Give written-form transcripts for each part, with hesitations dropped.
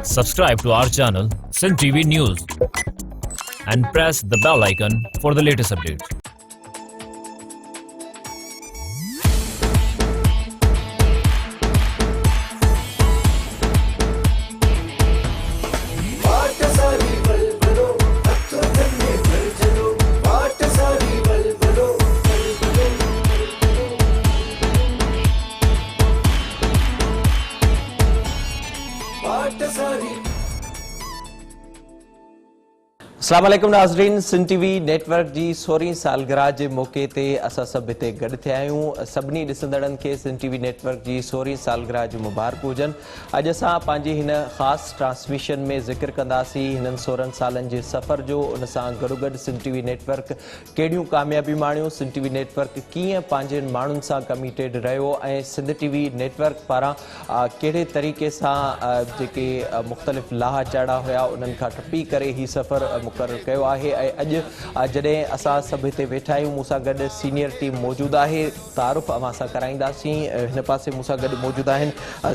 Subscribe to our channel, Sin TV News, and press the bell icon for the latest updates. اسلام عليڪم ناظرين Sindh T V network جي سورهين سالگرهه جي موقعي تي اسان سڀ هتي گڏ ٿيا آهيون سڀني ڏسندڙن کي سنڌ ٽي وي نيٽورڪ جي سورهين سالگرهه جون مبارڪون هجن اڄ اسان پنهنجي هن خاص ٽرانسميشن ۾ ذڪر ڪنداسين هنن 16 سالن جي سفر جو ان سان گڏوگڏ سنڌ ٽي وي نيٽورڪ ڪهڙيون ڪاميابيون ماڻيون، Sindh T V net work ڪيئن پنهنجن ماڻهن سان ڪميٽيڊ رهيو ۽ Sindh T V net work پاران ڪهڙي طريقي سان جيڪي مختلف لاها چاڙها هيا انهن کان ٽپي ڪري هي سفر مقرر ڪيو آهي ۽ اڄ جڏهن اسان سڀ هتي ويٺا آهيون مون سان گڏ سينيئر ٽيم موجود آهي تعارف اوهان سان ڪرائينداسين هن پاسي مون سان گڏ موجود آهن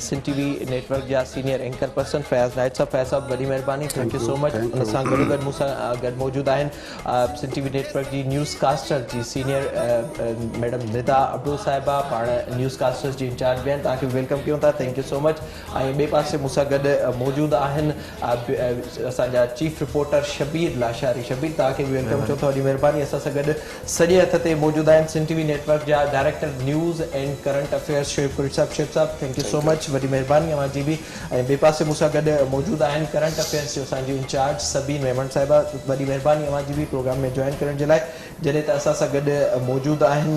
Sindh T V net work جا senior anchor person Fayaz Naik صاحب فياض صاحب وڏي مهرباني thank you سو مچ ان سان گڏو گڏ مون سان گڏ موجود آهن Sindh T V net work جي نيوز ڪاسٽر جي سينيئر ميڊم ندا ابڙو صاحبه پاڻ نيوز ڪاسٽرز جي انچارج به آهن توهان کي به welcome ڪيون ٿا thank you سو مچ ۽ ٻئي پاسي مون سان گڏ موجود آهن اسان جا چيف رپورٽر شبير لاشاري شبير توهان کي به welcome چون ٿا وڏي مهرباني اسان سان گڏ سڄي هٿ تي موجود آهن Sindh T V net work جا director news and current affairs Shoaib Qureshi صاحب شعيب صاحب thank you سو مچ وڏي مهرباني اوهان جي به ۽ ٻئي پاسي مون سان گڏ موجود آهن ڪرنٽ افيئرس جي اسان جي انچارج سبين ميمڻ صاحبه وڏي مهرباني اوهان جي به پروگرام ۾ جوائن ڪرڻ جي لاء جڏهن ته اسان سان گڏ موجود آهن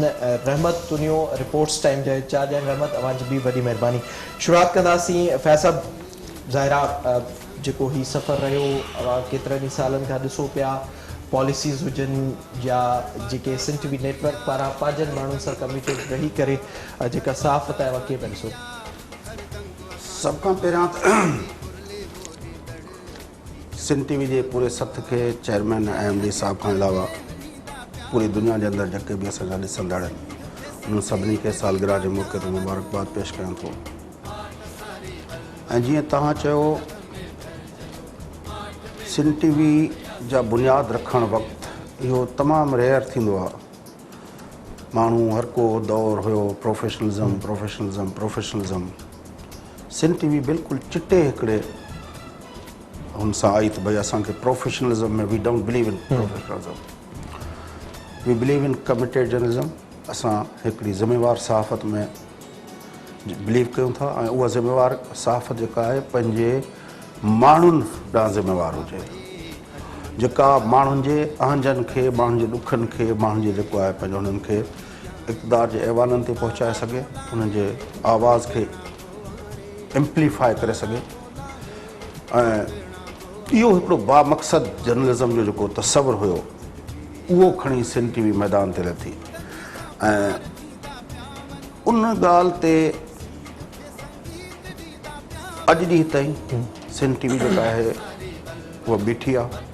رحمت تنيو رپورٽس ٽائيم جا انچارج آهن رحمت اوهان جي به وڏي مهرباني شروعات ڪنداسين فيض صاحب ظاهر آ جيڪو هي سفر رهيو اوهان ڪيترن ئي سالن کان ڏسو پيا پاليسيز هجن يا جيڪي Sindh T V net work پاران پنهنجن ماڻهن سان ڪميٽيڊ رهي ڪري جيڪا صحافت آهي اوهان ڪيئن پيا ڏسو؟ سڀ کان پهريان ته سنڌ ٽي وي جي پوري سٿ کي چيئرمين ۽ ايم ڊي صاحب کان علاوه پوري دنيا جي اندر جيڪي به اسان جا ڏسندڙ آهن انهن سڀني کي سالگرهه جي موقعي تي مبارڪباد پيش ڪيان ٿو ۽ جيئن توهان چيو سنڌ ٽي وي جا بنياد رکڻ وقت اهو تمام ريئر ٿيندو آهي ماڻهو هر ڪو دور هيو professionalism professionalism professionalism Sindh T V بلڪل چٽي هڪڙي هن سان آئي ته ڀئي اسان کي professionalism ۾ we don't believe in professionalism we believe in committed journalism اسان هڪڙي ذميوار صحافت ۾ بليو ڪيون ٿا ۽ اها ذميوار صحافت جيڪا آهي پنهنجي ماڻهن ڏانهن ذميوار هجي جيڪا ماڻهن جي اهنجن کي ماڻهن جي ڏکن کي ماڻهن جي جيڪو آهي پنهنجو انهن کي اقتدار جي ايوانن تي پهچائي سگهي انهن جي آواز کي امپليفائي ڪري سگهي ۽ اهو هڪڙو بامقصد جرنلزم جو جيڪو تصور هيو اهو کڻي سنڌ ٽي وي ميدان تي لٿي ۽ ان ڳالهه تي اڄ ڏينهن تائين سنڌ ٽي وي جيڪا آهي اها بيٺي آهي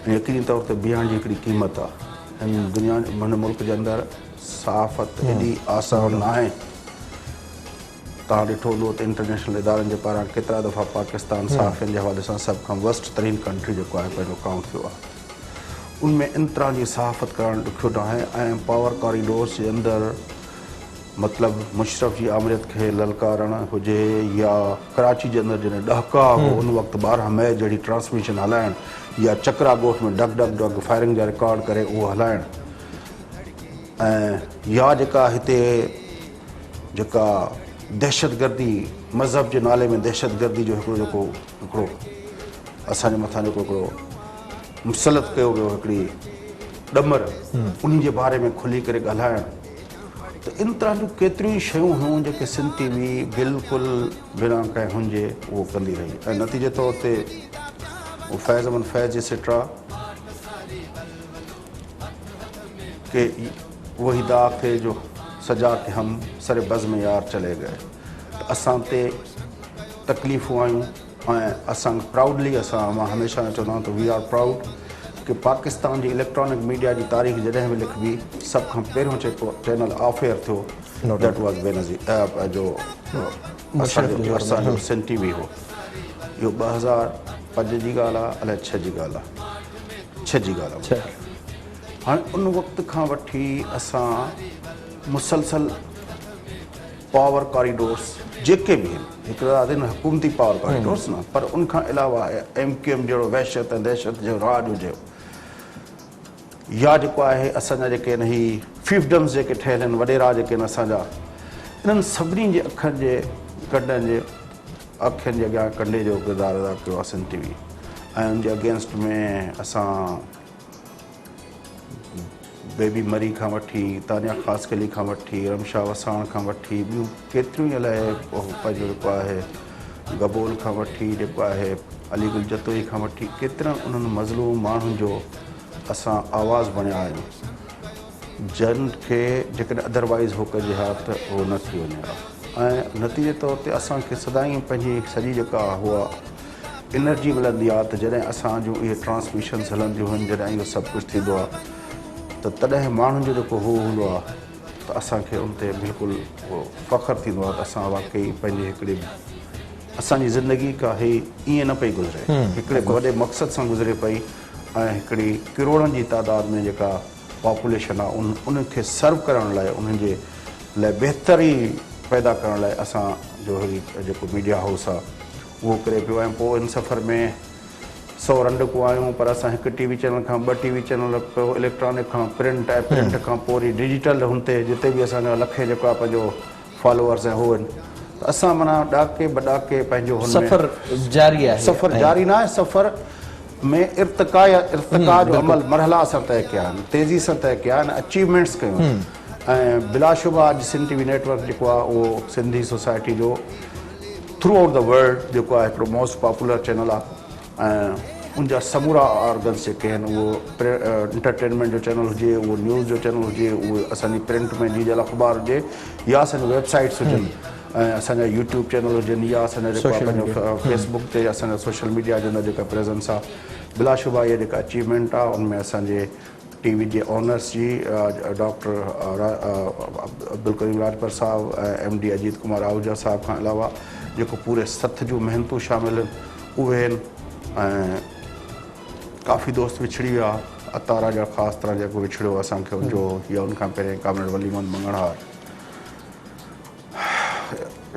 ۽ يقيني طور تي بيهڻ جي هڪڙي قيمت آهي هن دنيا هن ملڪ جي اندر صحافت ايڏي آسان ناهي توهان ڏٺو هوندو ته انٽرنيشنل ادارن جي پاران ڪيترا دفعا پاڪستان صحافين جي حوالي سان سڀ کان ورسٽ ترين ڪنٽري جيڪو آهي پنهنجو ڪائونٽ ٿيو آهي ان ۾ ان طرح جي صحافت ڪرڻ ڏکيو ناهي ۽ پاور ڪاريڊورس جي اندر مطلب مشرف جي آمريت کي للڪارڻ هجي يا ڪراچي جي اندر جڏهن ڏهڪاء هو ان وقت 12 مئي جهڙي ٽرانسميشن هلائڻ يا چڪرا ڳوٺ ۾ ڊگ ڊگ ڊگ فائرنگ جا رڪارڊ ڪري اهو هلائڻ ۽ يا جيڪا هتي جيڪا دهشتگردي مذهب جي نالي ۾ دهشتگردي جو هڪڙو جيڪو هڪڙو اسان جي مٿان جيڪو هڪڙو مسلط ڪيو ويو هڪڙي ڏمر انهي جي باري ۾ کلي ڪري ڳالهائڻ ته ان طرح جون ڪيتريون ئي شيون هيون جيڪي سنڌ ٽي وي بلڪل بنا ڪنهن هن جي اهو ڪندي رهي ۽ نتيجي طور تي فيض احمد فيض جي سٽرا ڪي وهي داغ ٿي جو سجا ڪي هم سر بزم يار چلي گئي ته اسان تي تڪليفون آيون ۽ اسان پرائوڊلي اسان مان هميشه چوندو آهيان ته وي آر پرائوڊ ڪي پاڪستان جي اليڪٽرانڪ ميڊيا جي تاريخ جڏهن به لکبي سڀ کان پهريون جيڪو چينل آف ايئر ٿيو that was Benazir جو اسان جو سنڌ ٽي وي هو. اهو 2005 جي ڳالهه آهي الائي 6 جي ڳالهه آهي 6 جي ڳالهه آهي. هاڻي ان وقت کان وٺي اسان مسلسل پاور ڪاريڊورس جيڪي به آهن، هڪ ته آهن حڪومتي پاور ڪاريڊورس نه پر ان کان علاوه ايم ڪيو ايم جهڙو وحشت ۽ دهشت جو راڄ هجي يا جيڪو آهي اسان جا جيڪي آهن هي فيفڊمز جيڪي ٺهيل آهن وڏيرا جيڪي آهن اسان جا انهن سڀني جي اکين جي ڪنڊن جي اکين جي اڳيان ڪنڊي جو ڪردار ادا ڪيو آهي سنڌ ٽي وي ۽ ان جي اگينسٽ ۾ اسان بيبي مري کان وٺي، تانيا خاصخيلي کان وٺي، رمشا وساڻ کان وٺي ٻيون ڪيتريون ئي الائي پنهنجو جيڪو آهي گبول کان وٺي جيڪو آهي علي گل جتوئي کان وٺي ڪيترن انهن مظلوم ماڻهن جو اسان آواز بڻيا آهيون جن کي جيڪڏهن ادروائيز هو ڪجي ها ته اهو نه ٿي وڃي ها ۽ نتيجي طور تي اسان کي سدائين پنهنجي سڄي جيڪا هئا انرجي ملندي آ ته جڏهن اسان جون اهي ٽرانسميشنز هلنديون هن جڏهن اهو سڀ ڪجهه ٿيندو آ ته تڏهن ماڻهن جو جيڪو هو هوندو آ ته اسان کي ان تي بلڪل فخر ٿيندو آ ته اسان واقعي پنهنجي هڪڙي اسان جي زندگي ڪا هي ائين نه پئي گذري هڪڙي وڏي مقصد سان گذري پئي ۽ هڪڙي ڪروڙن جي تعداد ۾ جيڪا پاپوليشن آ ان انهن کي سرو ڪرڻ لاء انهن جي لاء بهتري پيدا ڪرڻ لاء اسان جو هي جيڪو ميڊيا هائوس آ اهو ڪري پيو ۽ پوء ان سفر ۾ سو رنڊڪون آيون پر اسان هڪ ٽي وي چينل کان ٻه ٽي وي چينل پوء اليڪٽرانڪ کان پرنٽ ۽ پرنٽ کان پوء وري ڊجيٽل هن تي جتي به اسان جا لکين جيڪو آهي پنهنجو فالوورس ۽ هو آهن ته اسان معنيٰ ڏاڪي به ڏاڪي پنهنجو هن ۾ سفر جاري آهي سفر جاري نه آهي سفر ۾ ارتقا يا ارتقا جو عمل مرحلا اسان طئي ڪيا آهن تيزي سان طئي ڪيا آهن اچيومينٽس ڪيون آهن ۽ بلاشبه اڄ Sindh T V net work جيڪو آهي اهو سنڌي سوسائٽي جو ٿرو آئوٽ the world جيڪو آهي هڪڙو موسٽ پاپولر چينل آهي ۽ ان جا سمورا آرگنس جيڪي آهن اهو انٽرٽينمينٽ جو چينل هجي اهو نيوز جو چينل هجي اهو اسان جي پرنٽ ۾ جيجل اخبار هجي يا اسان جون ويب سائيٽس هجن ۽ اسان جا يوٽيوب چينل هجن يا اسان جا جيڪو آهي پنهنجو فيس بڪ تي اسان جا سوشل ميڊيا جي اندر جيڪا پريزنس آهي بلاشبه اها جيڪا اچيومينٽ آهي ان ۾ اسان جي ٽي وي جي اونرس جي ڊاڪٽر عبدالڪريم راڄپر صاحب ۽ ايم ڊي اجيت ڪمار آهوجا صاحب کان علاوه جيڪو پوري سٿ جون محنتون شامل آهن اهي آهن ۽ ڪافي دوست وڇڙي ويا عطا راجا خاص طرح جيڪو وڇڙيو اسان کي ان جو يا ان کان پهرين ڪامريڊ ولي محمد مڱڻهار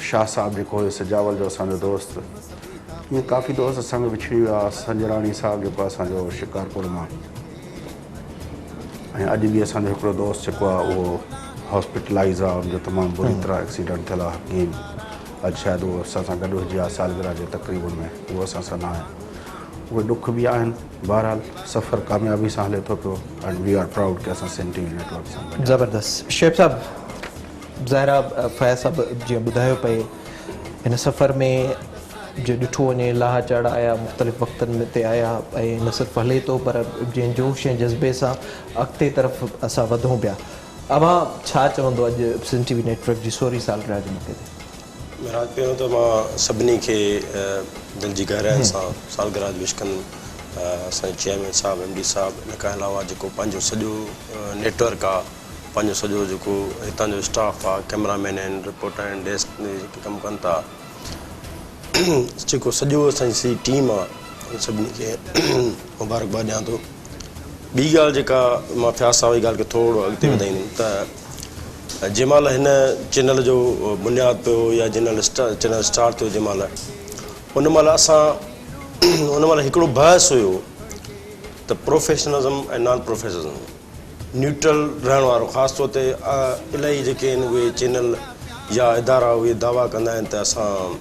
شاهه صاحب جيڪو هيو سجاول جو اسان جو دوست ائين ڪافي دوست اسان کان وڇڙي ويا سنجراڻي صاحب جيڪو اسان جو شڪارپور مان ۽ اڄ به اسان جو هڪڙو دوست جيڪو آهي اهو هاسپيٽلائز آهي ان جو تمام بري طرح ايڪسيڊنٽ ٿيل آهي حڪيم اڄ شايد اهو اسان سان گڏ هجي ها سالگرهه جي تقريبن ۾ اهو اسان سان نه آهي اهي ڏک به آهن بهرحال سفر ڪاميابي سان هلي ٿو پيو and we are proud ڪي اسان Sindh T V net work سان گڏ آهيون. زبردست شعيب صاحب ظاهر آ فياض صاحب جيئن ٻڌايو پئي هن سفر ۾ جي ڏٺو وڃي لاها چاڙها آيا مختلف وقتن تي آيا ۽ نه صرف هلي ٿو پر جنهن جوش ۽ جذبي سان اڳتي طرف اسان وڌون پيا اوهان ڇا چوندو اڄ Sindh T V net work جي سورهين سالگرهه جي موقعي تي؟ مهراج پهريون ته مان سڀني کي دل جي گهراين سان سالگرهه جو وش ڪندم اسان جي چيئرمين صاحب ايم ڊي صاحب ان کان علاوه جيڪو پنهنجو سڄو نيٽ ورڪ آ پنهنجو سڄو جيڪو هتان جو اسٽاف آ ڪئميرا مين آهن رپورٽر آهن ڊيسڪ تي جيڪي ڪم ڪن ٿا جيڪو سڄو اسان جي سڄي ٽيم آ ان سڀني کي مبارڪباد ڏيان ٿو ٻي ڳالهه جيڪا مان فياض صاحب جي ڳالهه کي ٿورو اڳتي وڌائيندم ته جنهن مهل هن چينل جو بنياد پيو يا جنهن مهل چينل اسٽارٽ ٿيو جنهن مهل ان مهل اسان ان مهل هڪڙو بحث هيو ته پروفيشنلزم ۽ نان پروفيشنلزم نيوٽرل رهڻ وارو خاص طور تي الاهي جيڪي آهن اهي چينل يا ادارا اهي دعويٰ ڪندا آهن ته اسان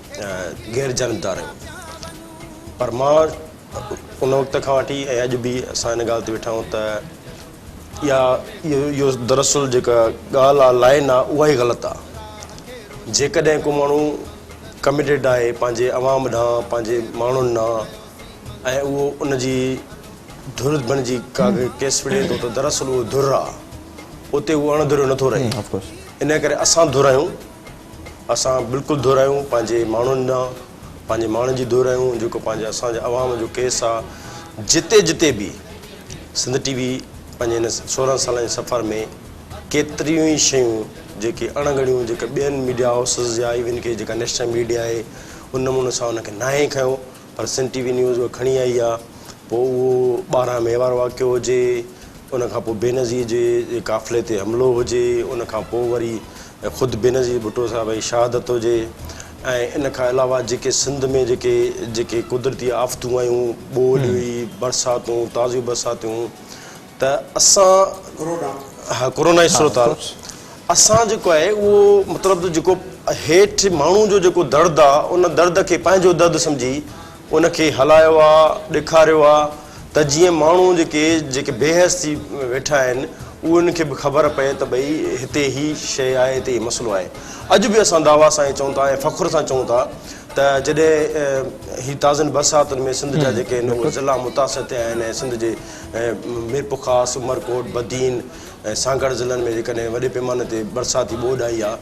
غير جانبدار آهيون پر مان ان وقت کان وٺي ۽ اڄ به اسان ان ڳالهه تي ويٺا آهيون ته اها اهو دراصل جيڪا ڳالهه آهي لائن آهي اها ئي غلط آهي جيڪڏهن ڪو ماڻهو ڪميٽيڊ آهي پنهنجي عوام ڏانهن پنهنجي ماڻهن ڏانهن ۽ اهو ان جي ڌر بڻجي ڪا ڪيس وڙهي ٿو ته دراصل اهو ڌر آ اتي اهو اڻ ڌريو نٿو رهي ان ڪري اسان ڌر آهيون اسان بلڪل ڌر آهيون پنهنجي ماڻهن ڏانهن پنهنجي ماڻهن جي ڌر آهيون جيڪو پنهنجي اسان جي عوام جو ڪيس آ جتي جتي به سنڌ ٽي وي پنهنجي هن 16 سالن جي سفر ۾ ڪيتريون ئي شيون جيڪي اڻ ڳڻيون جيڪا ٻين ميڊيا هائوسز يا ايون ڪي جيڪا نيشنل ميڊيا آهي ان نموني سان ان کي ناهي کنيو. پر سنڌ ٽي وي نيوز اها کڻي آئي آ پوء اهو 12 مئي وارو واقعو هجي ان کان پوء بينظير جي قافلي تي حملو هجي ان کان پوء وري خود بينظير ڀٽو صاحب جي شهادت هجي ۽ ان کان علاوه جيڪي سنڌ ۾ جيڪي جيڪي قدرتي آفتون آيون ٻوڏ هئي برساتون تازيون برساتون ته اسان ها ڪورونا جي صورتحال اسان جيڪو آهي اهو مطلب ته جيڪو هيٺ ماڻهو جو جيڪو درد آ ان درد کي پنهنجو درد سمجهي ان کي هلايو آ ڏيکاريو آ ته جيئن ماڻهو جيڪي جيڪي بي حس ٿي ويٺا آهن انهن کي به خبر پئي ته ڀئي هتي هي شيء آهي هتي هي مسئلو آهي اڄ به اسان دعويٰ سان چئون ٿا ۽ فخر سان چئون ٿا ته جڏهن هي تازن برساتن ۾ سنڌ جا جيڪي آهن اهي ضلعا متاثر ٿيا آهن ۽ سنڌ جي ميرپورخاص، عمرڪوٽ، بدين ۽ سانگهڙ ضلعن ۾ جيڪڏهن وڏي پيماني تي برساتي ٻوڏ آئي آهي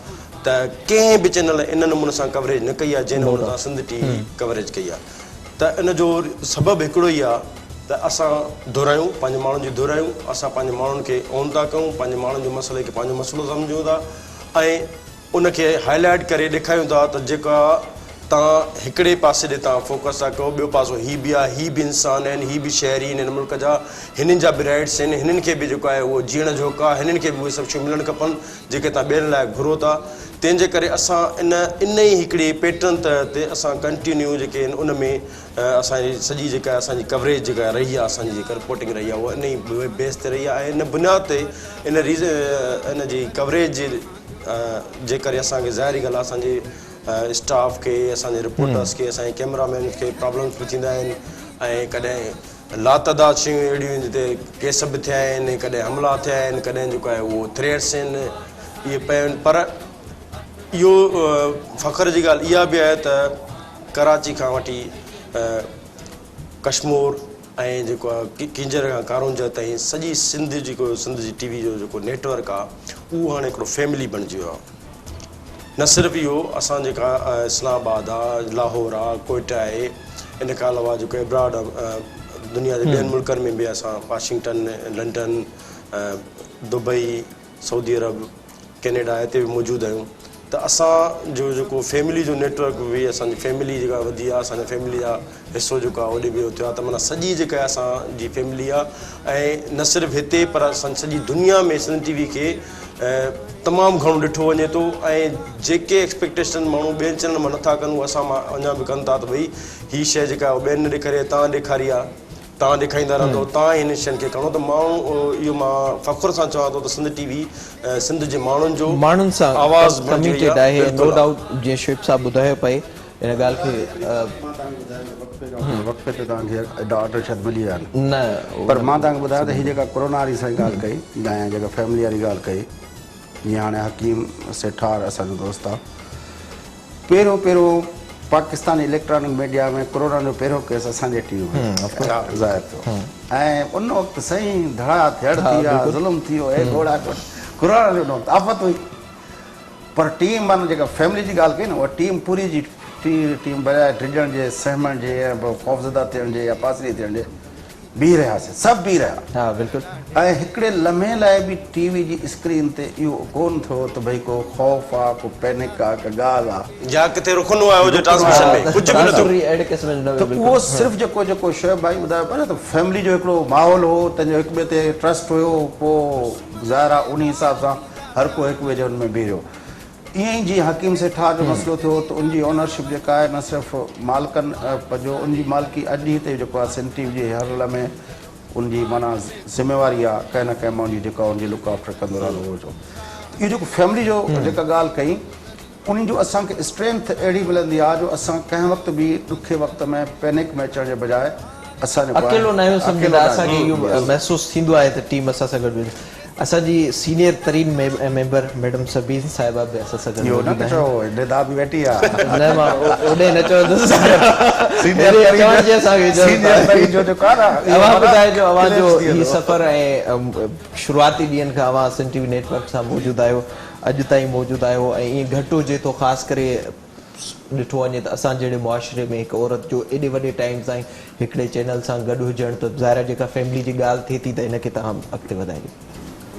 ته ڪنهن به چينل ان نموني سان ڪوريج نه ڪئي آهي جنهن نموني سان سنڌ ٽي وي ڪوريج ڪئي آهي ته ان جو سبب هڪڙو ئي آهي ته اسان دهرايون پنهنجي ماڻهن جي دهرايون اسان پنهنجي ماڻهن کي اون ٿا ڪيون پنهنجي ماڻهن جو مسئلي کي پنهنجو مسئلو سمجهون ٿا ۽ ان کي هائي لائيٽ ڪري ڏيکاريون ٿا ته جيڪا تان هڪڙي پاسي ڏي تان فوڪس ٿا ڪيو ٻيو پاسو هي به آهي هي به انسان آهن هي به شهري آهن هن ملڪ جا هنن جا به رائيٽس آهن هنن کي به جيڪو آهي اهو جيئڻ جو حق آهي هنن کي به اهي سڀ شيون ملڻ کپن جيڪي تان ٻين لاء گهرو ٿا تنهن جي ڪري اسان ان ان ئي هڪڙي پيٽرن تحت اسان ڪنٽينيو جيڪي آهن ان ۾ اسان جي سڄي جيڪا اسان جي ڪوريج جيڪا رهي آهي اسان جي جيڪا رپورٽنگ رهي آهي اها ان ئي بيس تي رهي آهي ۽ ان بنياد تي ان ريزن ان جي ڪوريج جي جي ڪري اسان کي ظاهري ڳالهه آهي اسان جي اسٽاف کي اسان جي رپورٽرس کي اسان جي ڪيمرا مينز کي پرابلمس به ٿيندا آهن ۽ ڪڏهن لاتعداد شيون اهڙيون آهن جتي ڪيس به ٿيا آهن ڪڏهن حملا ٿيا آهن ڪڏهن جيڪو آهي اهو ٿريٽس آهن اهي پيا آهن پر اهو فخر جي ڳالهه اها به آهي ته ڪراچي کان وٺي ڪشمور ۽ جيڪو آ ڪينجهر کان ڪارونجهر تائين سڄي سنڌ جيڪو سنڌ جي ٽي وي جو جيڪو نيٽ ورڪ آ اهو هاڻي هڪڙو فيملي بڻجي ويو آ نه صرف اهو اسان جيڪا اسلام آباد آ لاهور آ ڪوئٽا آهي ان کان علاوه جيڪو ابراڊ دنيا جي ٻين ملڪن ۾ به اسان Washington London Dubai Saudi Arab Canada هتي به موجود آهيون ته اسان جو جيڪو فيملي جو نيٽ ورڪ به اسان جي فيملي جيڪا وڌي آهي اسان جا فيملي جا حصو جيڪو آهي اوڏي به ٿيو آهي ته معنيٰ سڄي جيڪا اسان جي فيملي آهي ۽ نه صرف هتي پر اسان سڄي دنيا ۾ سنڌ ٽي وي کي تمام گهڻو ڏٺو وڃي ٿو ۽ جيڪي ايڪسپيڪٽيشن ماڻهو ٻين چينل مان نٿا ڪن اهو اسان مان اڃا به ڪن ٿا ته ڀئي هي شيء جيڪا آهي ٻين نه ڏيکاري آهي تان ڏيکاري آهي توهان ڏيکاريندا رهندو توهان ئي هنن شين کي کڻو ته ماڻهو اهو مان فخر سان چوان ٿو ته سنڌ ٽي وي سنڌ جي ماڻهن جو ماڻهن سان آواز بڻجي وئي ڪميٽيڊ آهي آهي نو بلڪل ڊائوٽ جيئن شعيب صاحب ٻڌايو پئي ان ڳالهه کي مان توهان کي ٻڌايان ته وقفي کان وقفي تي توهان کي ايڏا آرڊر شايد ملي ويا آهن نه پر مان توهان کي ٻڌايان ته هي جيڪا ڪورونا واري سائين ڳالهه ڪئي ۽ جيڪا فيملي واري ڳالهه ڪئي جيئن هاڻي حڪيم سيٺار اسان جو دوست آهي پهريون پهريون پاڪستاني اليڪٽرانڪ ميڊيا ۾ ڪورونا جو پهريون ڪيس اسان جي ٽي وي ۾ ظاهر ٿيو ۽ ان وقت سائين ڌڙا ڌڙ ٿي ويا ظلم ٿي ويو هي گهوڙا ڪورونا جو ان وقت آفت هئي پر ٽيم معنيٰ جيڪا فيملي جي ڳالهه ڪئي نه اها ٽيم پوري جي ٽيم بجاء ڊڄڻ جي سهمڻ جي ۽ خوفزده ٿيڻ جي يا پاسري ٿيڻ جي بيهي رهياسين سڀ بيهي رهيا. ها بلڪل. ۽ هڪڙي لمحي لاء به ٽي وي جي اسڪرين تي اهو ڪونه ٿيو ته ڀئي ڪو خوف آ ڪو پينڪ آ ڪا ڳالهه آ. يا ڪٿي رخنو آيو هجي ٽرانسميشن ۾ ڪجهه به نه ٿيو. اهڙي قسم جو نه ته اهو صرف جيڪو جيڪو شعيب ڀائي ٻڌايو پيو نه ته فيملي جو هڪڙو ماحول هو تنهن جو هڪ ٻئي تي ٽرسٽ هيو پوء ظاهر آ انهي حساب سان هر ڪو هڪ ٻئي جي ان ۾ بيهي رهيو. ائين ئي جيئن حڪيم سيٺار جو مسئلو ٿيو ته ان جي اونرشپ جيڪا آهي نه صرف مالڪن جو ان جي مالڪي اڄ ڏينهن تائين جيڪو آهي سنڌ ٽي وي جي هر لمحي ان جي معنيٰ ذميواري آهي ڪنهن نه ڪنهن ماڻهو جي جيڪا ان جي لڪ آفٽر ڪندو رهندو هو جو اهو جيڪو فيملي جو جيڪا ڳالهه ڪئي ان جو اسان کي اسٽرينٿ اهڙي ملندي آهي جو اسان ڪنهن وقت به ڏکي وقت ۾ پينڪ ۾ اچڻ جي بجاء اسان جيڪو آهي اڪيلو ناهيون اڪيلو سمجهندا اسان کي ناهيون اهو محسوس ٿيندو آهي ته ٽيم اسان سان گڏ اسان جي سينيئر ترين ميمبر ميڊم سبين صاحبه به اسان سان گڏ اهو نه موجود ته آهن. چئو ندا به ويٺي آ. نه مان اوڏي نه چوندس. سينيئر هيڏي ترين چوڻ جي اسان کي اجازت سينيئر آهي. ترين جو جيڪو آ نه اهو اوهان معنيٰ ٻڌائجو اوهان جو ڪليپس ٿي هي ويندو. سفر ۽ شروعاتي ڏينهن کان اوهان Sindh T V net work سان موجود آهيو اڄ تائين موجود آهيو ۽ ائين گهٽ هجي ٿو خاص ڪري ڏٺو وڃي ته اسان جهڙي معاشري ۾ هڪ عورت جو ايڏي وڏي ٽائيم تائين هڪڙي چينل سان گڏ هجڻ ته ظاهر آهي جيڪا فيملي جي ڳالهه ٿئي ٿي ته ان کي توهان اڳتي وڌائجو.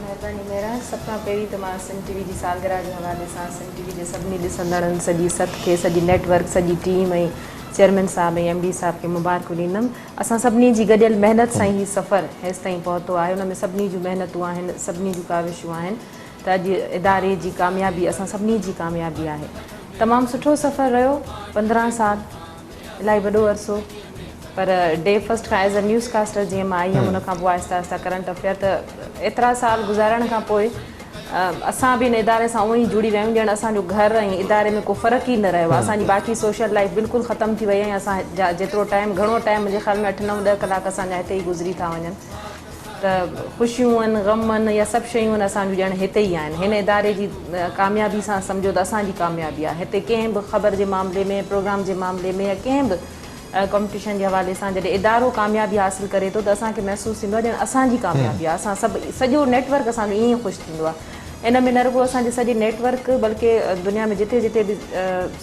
مهرباني مهراڻ سڀ کان پهرين ته مان سنڌ ٽي وي جي سالگرهه جي حوالي سان سنڌ ٽي وي جي سڀني ڏسندڙن سڄي سٿ کي سڄي نيٽ ورڪ سڄي ٽيم ۽ چيئرمين صاحب ۽ ايم ڊي صاحب کي مبارڪون ڏيندم. اسان سڀني جي گڏيل محنت سان ئي هي سفر هيستائين پهتو آهي، ان ۾ سڀني جون محنتون آهن، سڀني جون ڪاوشون آهن ته اڄ اداري جي ڪاميابي اسان سڀني جي ڪاميابي آهي. تمام سٺو سفر رهيو، 15 سال الاهي وڏو عرصو پر ڊي فرسٽ کان ايز اي نيوز ڪاسٽر جيئن مان آئي هيم ان کان پوء آهستي آهستي ڪرنٽ افيئر ته ايترا سال گذارڻ کان پوء اسان به ان اداري سان اونئن ئي جڙي ويا آهيون ڄڻ اسان جو گهر ۽ اداري ۾ ڪو فرق ئي نه رهيو آهي اسان جي باقي سوشل لائيف بلڪل ختم ٿي وئي آهي ۽ اسان جا جيترو ٽائيم گهڻو ٽائيم منهنجي خيال ۾ اٺ نو ڏهه ڪلاڪ اسان جا هتي ئي گذري ٿا وڃن ته خوشيون آهن غم آهن يا سڀ شيون آهن اسان جون ڄڻ هتي ئي آهن هن اداري جي ڪاميابي سان سمجهو ته اسان جي ڪاميابي آهي هتي ڪنهن به خبر جي معاملي ۾ پروگرام جي معاملي ۾ يا ڪنهن به ڪمپٽيشن جي حوالي سان جڏهن ادارو ڪاميابي حاصل ڪري ٿو ته اسان کي محسوس ٿيندو آهي ڄڻ اسان جي ڪاميابي آهي اسان سڀ سڄو نيٽ ورڪ اسان جو ائين ئي خوش ٿيندو آهي ان ۾ نه رڳو اسان جي سڄي نيٽ ورڪ بلڪه دنيا ۾ جتي جتي به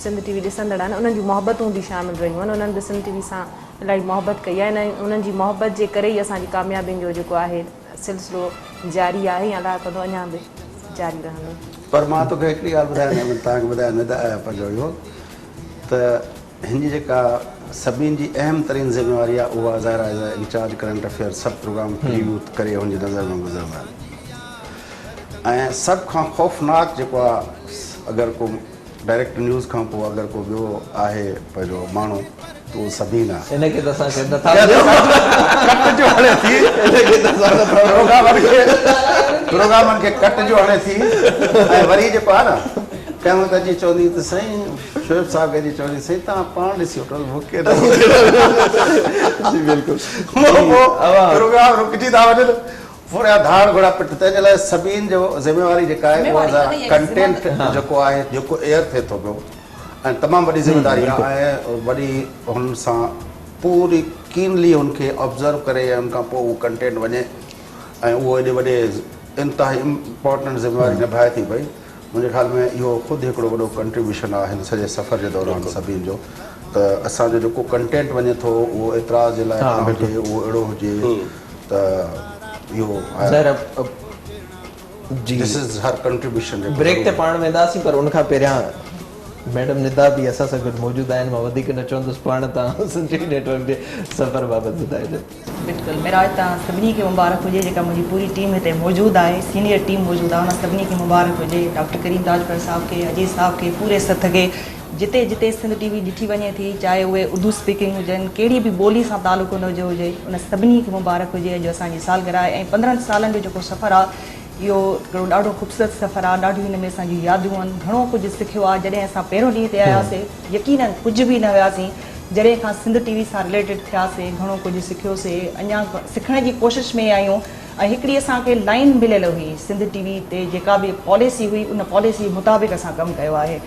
سنڌ ٽي وي ڏسندڙ آهن انهن جون محبتون به شامل رهيون آهن انهن به سنڌ ٽي وي سان الاهي محبت ڪئي آهي ۽ انهن جي محبت جي ڪري ئي اسان جي ڪاميابين جو جيڪو آهي سلسلو جاري آهي ۽ الله ڪندو اڃا به جاري رهندو. پر مان توکي هڪڙي ڳالهه ٻڌايان توهان کي ٻڌايان نه پنهنجو اهو ته هن جي جيڪا سڀني جي اهم ترين ذميواري آهي اها ظاهر آهي as incharge current affair سڀ پروگرام پريويو ڪري هن جي نظر مان گذرندا آهن ۽ سڀ کان خوفناڪ جيڪو آهي اگر ڪو ڊائريڪٽ نيوز کان پوء اگر ڪو ٻيو آهي پنهنجو ماڻهو ته اهو سبين آهي. ان کي ته اسان شايد نٿا ٻڌون. ڪٽ جو هڻي ٿي ان کي ته اسان نٿا ٻڌون. پروگرامن کي ڪٽ جو هڻي ٿي ۽ وري جيڪو آهي نه ڪنهن وقت اچي چوندي ته سائين شعيب صاحب کي اچي چوندي سائين توهان پاڻ ڏسي وٺو مون کي نه جي بلڪل پوء پروگرام رڪجي ٿا وڃن پورا ڌاڙ گهوڙا پٽ تنهن جي لاء سڀين جو ذميواري جيڪا آهي اها ذرا ڪنٽينٽ جيڪو آهي جيڪو ايئر ٿئي ٿو پيو ۽ تمام وڏي ذميداري آهي ۽ وڏي هن سان پوري ڪينلي هن کي آبزرو ڪري ۽ ان کان پوء اهو ڪنٽينٽ وڃي ۽ اهو ايڏي وڏي انتهائي امپارٽنٽ ذميواري نڀائي ٿي پئي منهنجي خيال ۾ اهو خود هڪڙو وڏو ڪنٽريبيوشن آهي هن سڄي سفر جي دوران سڀني جو ته اسان جو جيڪو ڪنٽينٽ وڃي ٿو اهو اعتراض جي لائق نه هجي اهو اهڙو هجي ته اهو دس از هر ڪنٽريبيوشن جيڪو بريڪ تي پاڻ وينداسين پر ان کان پهريان ميڊم ندا به اسان سان گڏ موجود آهن مان وڌيڪ نه چوندس پاڻ توهان Sindh T V net work جي سفر بابت ٻڌائجو. بلڪل معراج توهان سڀني کي مبارڪ هجي جيڪا منهنجي پوري ٽيم هتي موجود آهي سينيئر ٽيم موجود آهي انهن سڀني کي مبارڪ هجي ڊاڪٽر ڪريم تاجپر صاحب کي عزيز صاحب کي پوري سٿ کي جتي جتي سنڌ ٽي وي ڏٺي وڃي ٿي چاهي اهي اردو اسپيڪنگ هجن ڪهڙي به ٻولي سان تعلق ان جو هجي ان سڀني کي مبارڪ هجي اڄ اسان جي سالگرهه آهي ۽ 15 سالن جو جيڪو سفر آهي اهو هڪڙو ڏاڍو خوبصورت سفر آهي ڏاڍيون هن ۾ اسان جون ياديون آهن گهڻو ڪجهه سکيو آهي جڏهن اسان پهريون ڏينهن هتي آياسي يقينن ڪجهه به نه هياسين جڏهن کان سنڌ ٽي وي سان رليٽيڊ ٿياسي گهڻو ڪجهه سکيوسي اڃا سکڻ جي ڪوشش ۾ آهيون ۽ هڪڙي اسان کي لائين مليل هئي سنڌ ٽي وي تي جيڪا به پاليسي هئي ان پاليسي مطابق اسان ڪم ڪيو آهي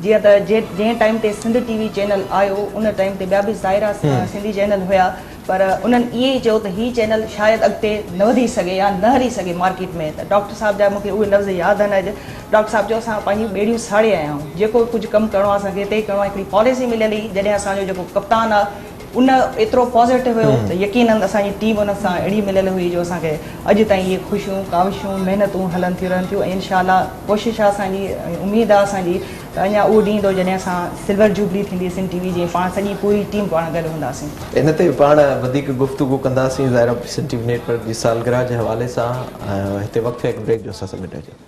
جيئن ته جنهن ٽائيم تي سنڌ ٽي وي چينل آيو ان ٽائيم تي ٻيا به ظاهر آهي سنڌي چينل هيا پر انهن ائين ئي چيو ته هي چينل شايد اڳتي نه وڌي سگهي يا نه هلي سگهي مارڪيٽ ۾ ته ڊاڪٽر صاحب جا مون کي اهي لفظ ياد آهن اڄ ڊاڪٽر صاحب چيو اسان پنهنجون ٻيڙيون ساڙي آيا آهيون جيڪو ڪجهه ڪم ڪرڻو آهي اسان کي هتي ئي ڪرڻو آهي هڪڙي پاليسي مليل هئي جڏهن اسان جو جيڪو ڪپتان آهي ان ايترو پازيٽو هيو ته يقينن اسان جي ٽيم ان سان اهڙي مليل هئي جو اسان کي اڄ تائين اهي خوشيون ڪاوشون محنتون هلن ٿيون رهن ٿيون ۽ انشاء الله ڪوشش آهي اسان جي ۽ اميد آهي اسان جي ته اڃا اهو ڏينهن ايندو جڏهن اسان سلور جوبلي ٿيندي سنڌ ٽي وي جي ۽ پاڻ سڄي پوري ٽيم پاڻ گڏ هونداسين. ان تي پاڻ وڌيڪ گفتگو ڪنداسين ظاهر آهي Sindh T V net work جي سالگرهه جي حوالي سان هتي وقت هڪ بريڪ جو اسان سان گڏ رهجو.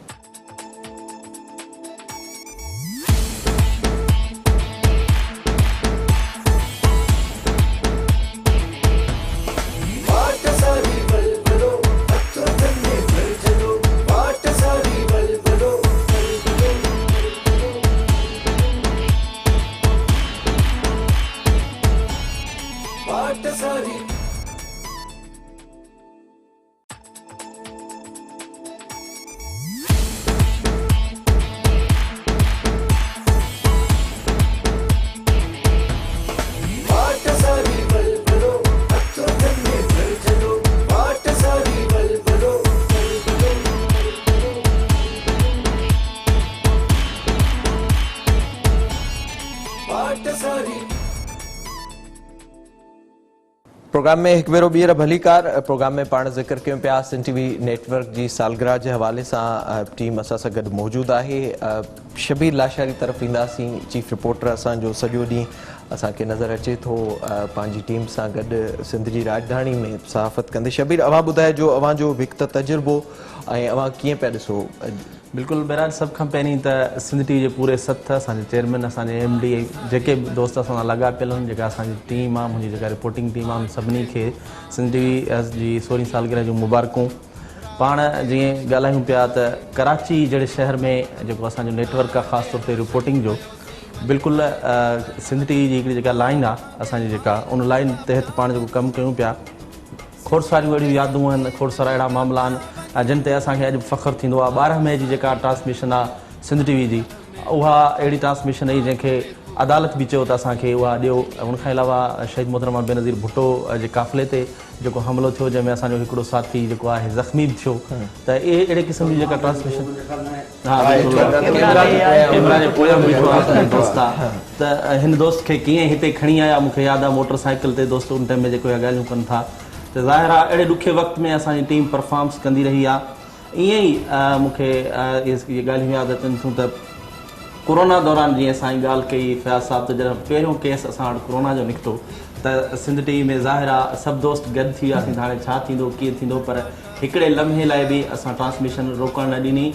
پروگرام ۾ هڪ ڀيرو ٻيهر ڀليڪار پروگرام ۾ پاڻ ذڪر ڪيون پيا Sindh T V net work جي سالگرهه جي حوالي سان ٽيم اسان سان گڏ موجود آهي شبير لاشاري طرف اينداسين چيف رپورٽر اسان جو سڄو ڏينهن اسان کي نظر اچي ٿو پنهنجي ٽيم سان گڏ سنڌ جي راڄڌاڻي ۾ صحافت ڪندي. شبير اوهان ٻڌائجو اوهان جو به هڪ ته تجربو ۽ اوهان ڪيئن پيا ڏسو؟ بلڪل معراج سڀ کان پهرين ته سنڌ ٽي وي جي پوري سٿ اسان جي چيئرمين اسان جي ايم ڊي ۽ جيڪي به دوست اسان سان لاڳاپيل آهن جيڪا اسان جي ٽيم آهي منهنجي جيڪا رپورٽنگ ٽيم آهي انهن سڀني کي سنڌ ٽي وي جي سورهين سالگرهه جون مبارڪون. پاڻ جيئن ڳالهايون پيا ته ڪراچي جهڙي شهر ۾ جيڪو اسان جو نيٽ ورڪ آهي خاص طور تي رپورٽنگ جو بلڪل سنڌ ٽي وي جي هڪڙي جيڪا لائن آهي اسان جي جيڪا ان لائن تحت پاڻ جيڪو ڪم ڪيون پيا کوڙ ساريون اهڙيون يادون آهن کوڙ سارا اهڙا معاملا آهن جن تي اسان کي اڄ به فخر ٿيندو آهي 12 مئي جي جيڪا ٽرانسميشن آهي سنڌ ٽي وي جي اها اهڙي ٽرانسميشن هئي جنهن کي عدالت به چيو ته اسان کي اها ڏيو ان کان علاوه شهيد محترمه بينظير ڀٽو جي قافلي تي جيڪو حملو ٿيو جنهن ۾ اسان جو هڪڙو ساٿي جيڪو آهي زخمي به ٿيو ته اهي اهڙي قسم جي جيڪا ٽرانسميشن ها ڪيمرا جي پويان بيٺو آهي اسان جو دوست آهي ته هن دوست کي ڪيئن هتي کڻي آيا مون کي ياد آهي موٽر سائيڪل تي دوست ان ٽائيم ۾ جيڪو اها ڳالهيون ڪن ٿا ته ظاهر آهي اهڙي ڏکي وقت ۾ اسان جي ٽيم پرفارمس ڪندي رهي آهي ائين ئي مون کي اهي ڳالهيون ياد اچن ٿيون ته ڪورونا دوران جيئن سائين ڳالهه ڪئي فياض صاحب ته جڏهن پهريون ڪيس اسان وٽ ڪورونا جو نڪتو ته سنڌ ٽي وي ۾ ظاهر آ سڀ دوست گڏ ٿي وياسين ته هاڻي ڇا ٿيندو ڪيئن ٿيندو پر هڪڙي لمحي لاء به اسان ٽرانسميشن روڪڻ نه ڏني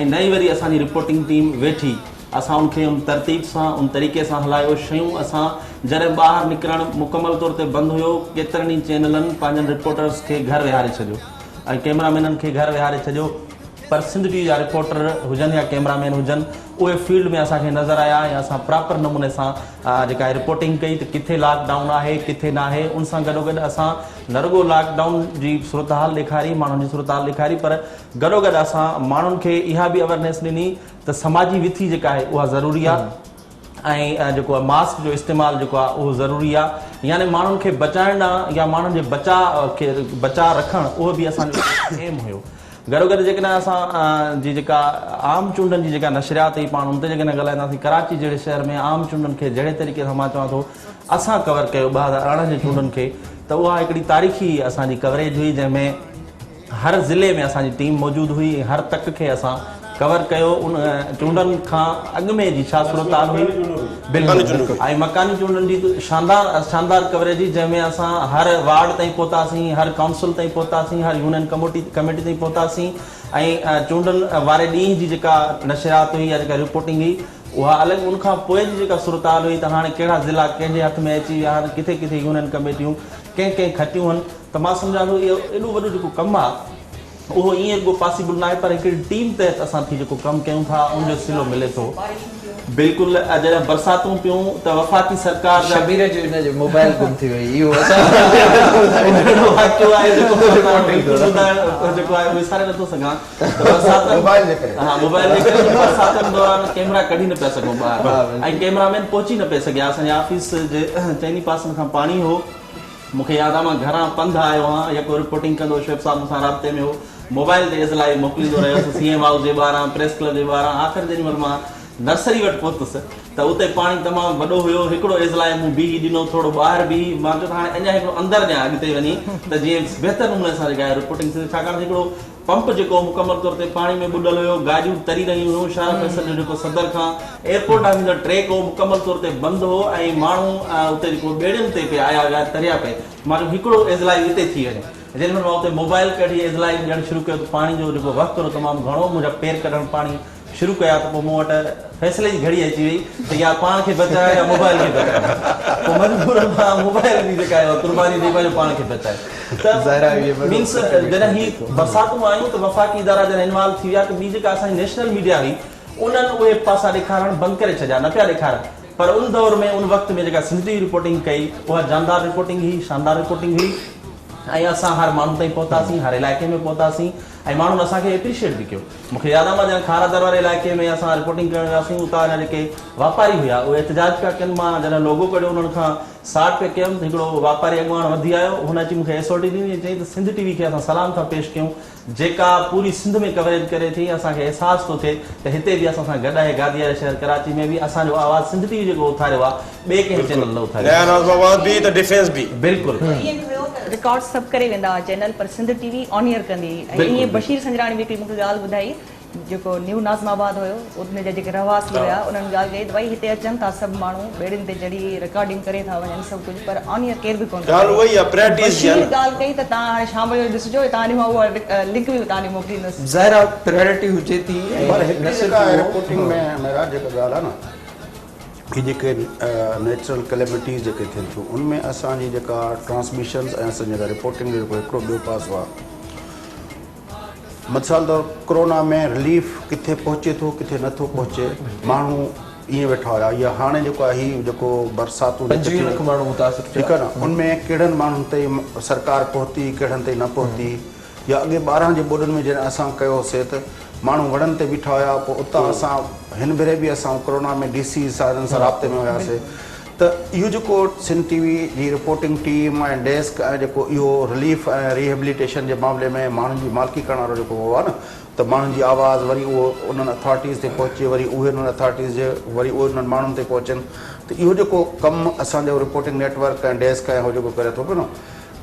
۽ نه ئي وري اسان جي رپورٽنگ ٽيم ويٺي اسان ان کي ان ترتيب سان ان طريقي سان هلايو شيون اسان جڏهن ٻاهر نڪرڻ مڪمل طور تي بند هيو ڪيترن ئي چينلن پنهنجن رپورٽرز کي گهر ويهاري ڇڏيو ۽ ڪئميرا مينن کي گهر ويهاري ڇڏيو پر سنڌ ٽي وي جا رپورٽر هجن يا ڪئميرا مين هجن اهي فيلڊ ۾ اسان کي نظر آيا ۽ اسان پراپر نموني سان جيڪا آهي رپورٽنگ ڪئي ته ڪٿي لاڪ ڊائون آهي ڪٿي ناهي ان سان گڏوگڏ اسان نه رڳو لاڪ ڊائون جي صورتحال ڏيکاري ماڻهن جي صورتحال ڏيکاري پر گڏوگڏ اسان ماڻهن کي اها به اويرنيس ڏني ته سماجي وٿي جيڪا آهي اها ضروري آهي ۽ جيڪو آهي ماسڪ جو استعمال جيڪو آهي اهو ضروري آهي يعني ماڻهن کي بچائڻ ڏانهن يا ماڻهن جي بچاء کي بچاء رکڻ اهو به اسان جو ايم هيو گڏوگڏ جيڪڏهن اسان جي جيڪا عام چونڊن جي جيڪا نشريات هئي پاڻ ان تي جيڪڏهن ڳالهائينداسين ڪراچي جهڙي شهر ۾ عام چونڊن کي جهڙي طريقي سان مان چوان ٿو اسان ڪور ڪيو 2018 جي چونڊن کي ته اها هڪڙي تاريخي اسان جي ڪوريج هئي جنهن ۾ هر ضلعي ۾ اسان جي ٽيم موجود هئي ۽ هر تڪ کي اسان ڪور ڪيو ان چونڊن کان اڳ ۾ جي ڇا صورتحال هئي بلڪل ۽ مڪاني چونڊن جي شاندار شاندار ڪوريج هئي جنهن ۾ اسان هر وارڊ تائين پهتاسين هر ڪائونسل تائين پهتاسين هر يونين ڪموٽي ڪميٽي تائين پهتاسين ۽ چونڊن واري ڏينهن جي جيڪا نشريات هئي يا جيڪا رپورٽنگ هئي اها الڳ ان کان پوء جي جيڪا صورتحال هئي ته هاڻي ڪهڙا ضلعا ڪنهن جي هٿ ۾ اچي ويا آهن ڪٿي ڪٿي يونين ڪميٽيون ڪنهن ڪنهن کٽيون هن ته مان سمجهان ٿو اهو ايڏو وڏو جيڪو ڪم آ اهو ائين رڳو پاسيبل ناهي پر هڪڙي ٽيم تحت اسان ٿي جيڪو ڪم ڪيون ٿا ان جو صلو ملي ٿو. بلڪل جڏهن برساتون پيون ته وفاقي سرڪار جا شبير جو ان جو موبائل گم ٿي وئي اهو اسان اهڙو واقعو آهي جيڪو بلڪل ٻڌائڻ جيڪو آهي وساري نٿو سگهان ته برساتن موبائل جي ڪري ها موبائل جي ڪري برساتن دوران ڪيمرا ڪڍي نه پيا سگهون ٻاهر ۽ ڪيمرا مين پهچي نه پئي سگهيا اسان جي آفيس جي چئني پاسن کان پاڻي هو مون کي ياد آ مان گهران پنڌ آيو هان يڪو رپورٽنگ ڪندو شعيب صاحب مون سان رابطي ۾ هو موبائل تي اضلاعي موڪليندو رهيس سي ايم هائوس جي ٻاهران پريس ڪلب جي ٻاهران آخر جيڏي مهل مان نرسري وٽ پهتس ته اتي پاڻي تمام وڏو هيو هڪڙو اضلاعي مون بيهي ڏنو ٿورو ٻاهر بيهي مان چيو ته هاڻي اڃا هڪڙو اندر ڏيان اڳتي وڃي ته جيئن بهتر نموني سان جيڪا آهي رپورٽنگ ٿئي ڇاڪاڻ ته هڪڙو پمپ جيڪو مڪمل طور تي پاڻي ۾ ٻڏل هيو، گاڏيون تري رهيون هيون، شاهراهه فيصل جو جيڪو صدر کان ايئرپورٽ ڏانهن ويندڙ ٽريڪ هو مڪمل طور تي بند هو ۽ ماڻهو اتي جيڪو ٻيڙين تي پئي آيا ويا تريا پئي، مان چيو هڪڙو ايزلائي اتي ٿي وڃي، جيڏي مهل مان اتي موبائل ڪڍي ايزلائي ڏيڻ شروع ڪيو ته پاڻي جو جيڪو وهڪرو تمام گهڻو هو، منهنجا پير ڪڍڻ پاڻي شروع ڪيا ته پوء مون وٽ فيصلي جي گهڙي اچي وئي ته يا پاڻ کي بچايان يا موبائل کي بچايان. پوء مجبورن مان موبائل جي جيڪا آهي اها قرباني ڏئي پنهنجو پاڻ کي بچايو ته مينس جڏهن هي برساتون آيون ته وفاقي ادارا جڏهن انوالو ٿي ويا ته ٻي جيڪا اسان جي نيشنل ميڊيا هئي انهن اهي پاسا ڏيکارڻ بند ڪري ڇڏيا نه پيا ڏيکارن پر ان دور ۾ ان وقت ۾ جيڪا سنڌ ٽي وي رپورٽنگ ڪئي اها جاندار رپورٽنگ هئي شاندار رپورٽنگ هئي ۽ اسان هر ماڻهو تائين پهتاسين هر علائقي ۾ پهتاسين ۽ ماڻهن اسان کي ايپريشيٽ به ڪيو. مون کي ياد آهي مان جڏهن کارا در واري علائقي ۾ اسان رپورٽنگ ڪرڻ وياسين اتان جا جيڪي واپاري هيا اهي احتجاج پيا ڪن مان جڏهن لوگو ڪڍيو انهن کان ساٽ پئي ڪيم ته هڪڙو واپاري اڳواڻ وڌي آيو هن اچي مون کي ايس او ٽي ڏني ۽ چيائين ته سنڌ ٽي وي کي اسان سلام ٿا پيش ڪيون جيڪا پوري سنڌ ۾ ڪوريج ڪري ٿي اسان کي احساس ٿو ٿئي ته هتي به اسان سان گڏ آهي گادي واري شهر ڪراچي ۾ به اسان جو آواز سنڌ ٽي وي جيڪو اٿاريو آهي ٻئي ڪنهن چينل نه اٿاريو نيا ناظم آباد به ته ڊفينس به. بلڪل. ائين به هيو ته رڪارڊ سڀ ڪري ويندا هئا چينل پر Sindh T V on air ڪندي هئي ۽ ائين بشير سنجراڻي به هڪڙي مون کي ڳالهه ٻڌائي جيڪو نيو ناظم آباد هيو ان جا جيڪي رهواسي هيا انهن ڳالهه ڪئي ته ڀائي هتي اچن ٿا سڀ ماڻهو ٻيڙين تي چڙهي رڪارڊنگ ڪري ٿا وڃن سڀ ڪجهه پر آن ايئر ڪير به ڪونه ٿو ڳالهه اها ئي آهي پرائرٽيز جي آهي بشير ڳالهه ڪئي ته توهان هاڻي شام جو ڏسجو توهان ڏي مان اها لنڪ به توهان ڏي موڪليندس. ظاهر آهي پرائرٽي هجي ٿي پر ۽ هڪڙي نه صرف جيڪا اهو رپورٽنگ ۾ معراج جيڪا ڳالهه آهي نه هي جيڪي نيچرل ڪليمٽيز جيڪي ٿين ٿيون ان ۾ اسان جي جيڪا ٽرانسميشنز ۽ اسان جي جيڪا رپورٽنگ جو جيڪو هڪڙو ٻيو پاسو آهي مثال طور ڪرونا ۾ رليف ڪٿي پهچي ٿو ڪٿي نه ٿو پهچي ماڻهو ائين ويٺا هيا يا هاڻي جيڪو آهي هي جيڪو برساتون جيڪي 25 لک ماڻهو متاثر ٿيا. ٺيڪ آهي نه ان ۾ ڪهڙن ماڻهن تائين سرڪار پهتي ڪهڙن تائين نه پهتي يا اڳي 12 جي ٻوڏن ۾ جڏهن اسان ڪيو هوسي ته ماڻهو وڻن تي بيٺا هيا پوء اتان اسان هن ڀيري به اسان ڪرونا ۾ ڊي سي سان سان رابطي ۾ هياسي ته اهو جيڪو سنڌ ٽي وي جي رپورٽنگ ٽيم ۽ ڊيسڪ ۽ جيڪو اهو رليف ۽ ريهيبليٽيشن جي معاملي ۾ ماڻهن جي مالڪي ڪرڻ وارو جيڪو هو آهي نه ته ماڻهن جي آواز وري اهو انهن اٿارٽيز تي پهچي وري اهي انهن اٿارٽيز جي وري اهي انهن ماڻهن تي پهچن ته اهو جيڪو ڪم اسان جو رپورٽنگ نيٽ ورڪ ۽ ڊيسڪ ۽ هو جيڪو ڪري ٿو پيو نه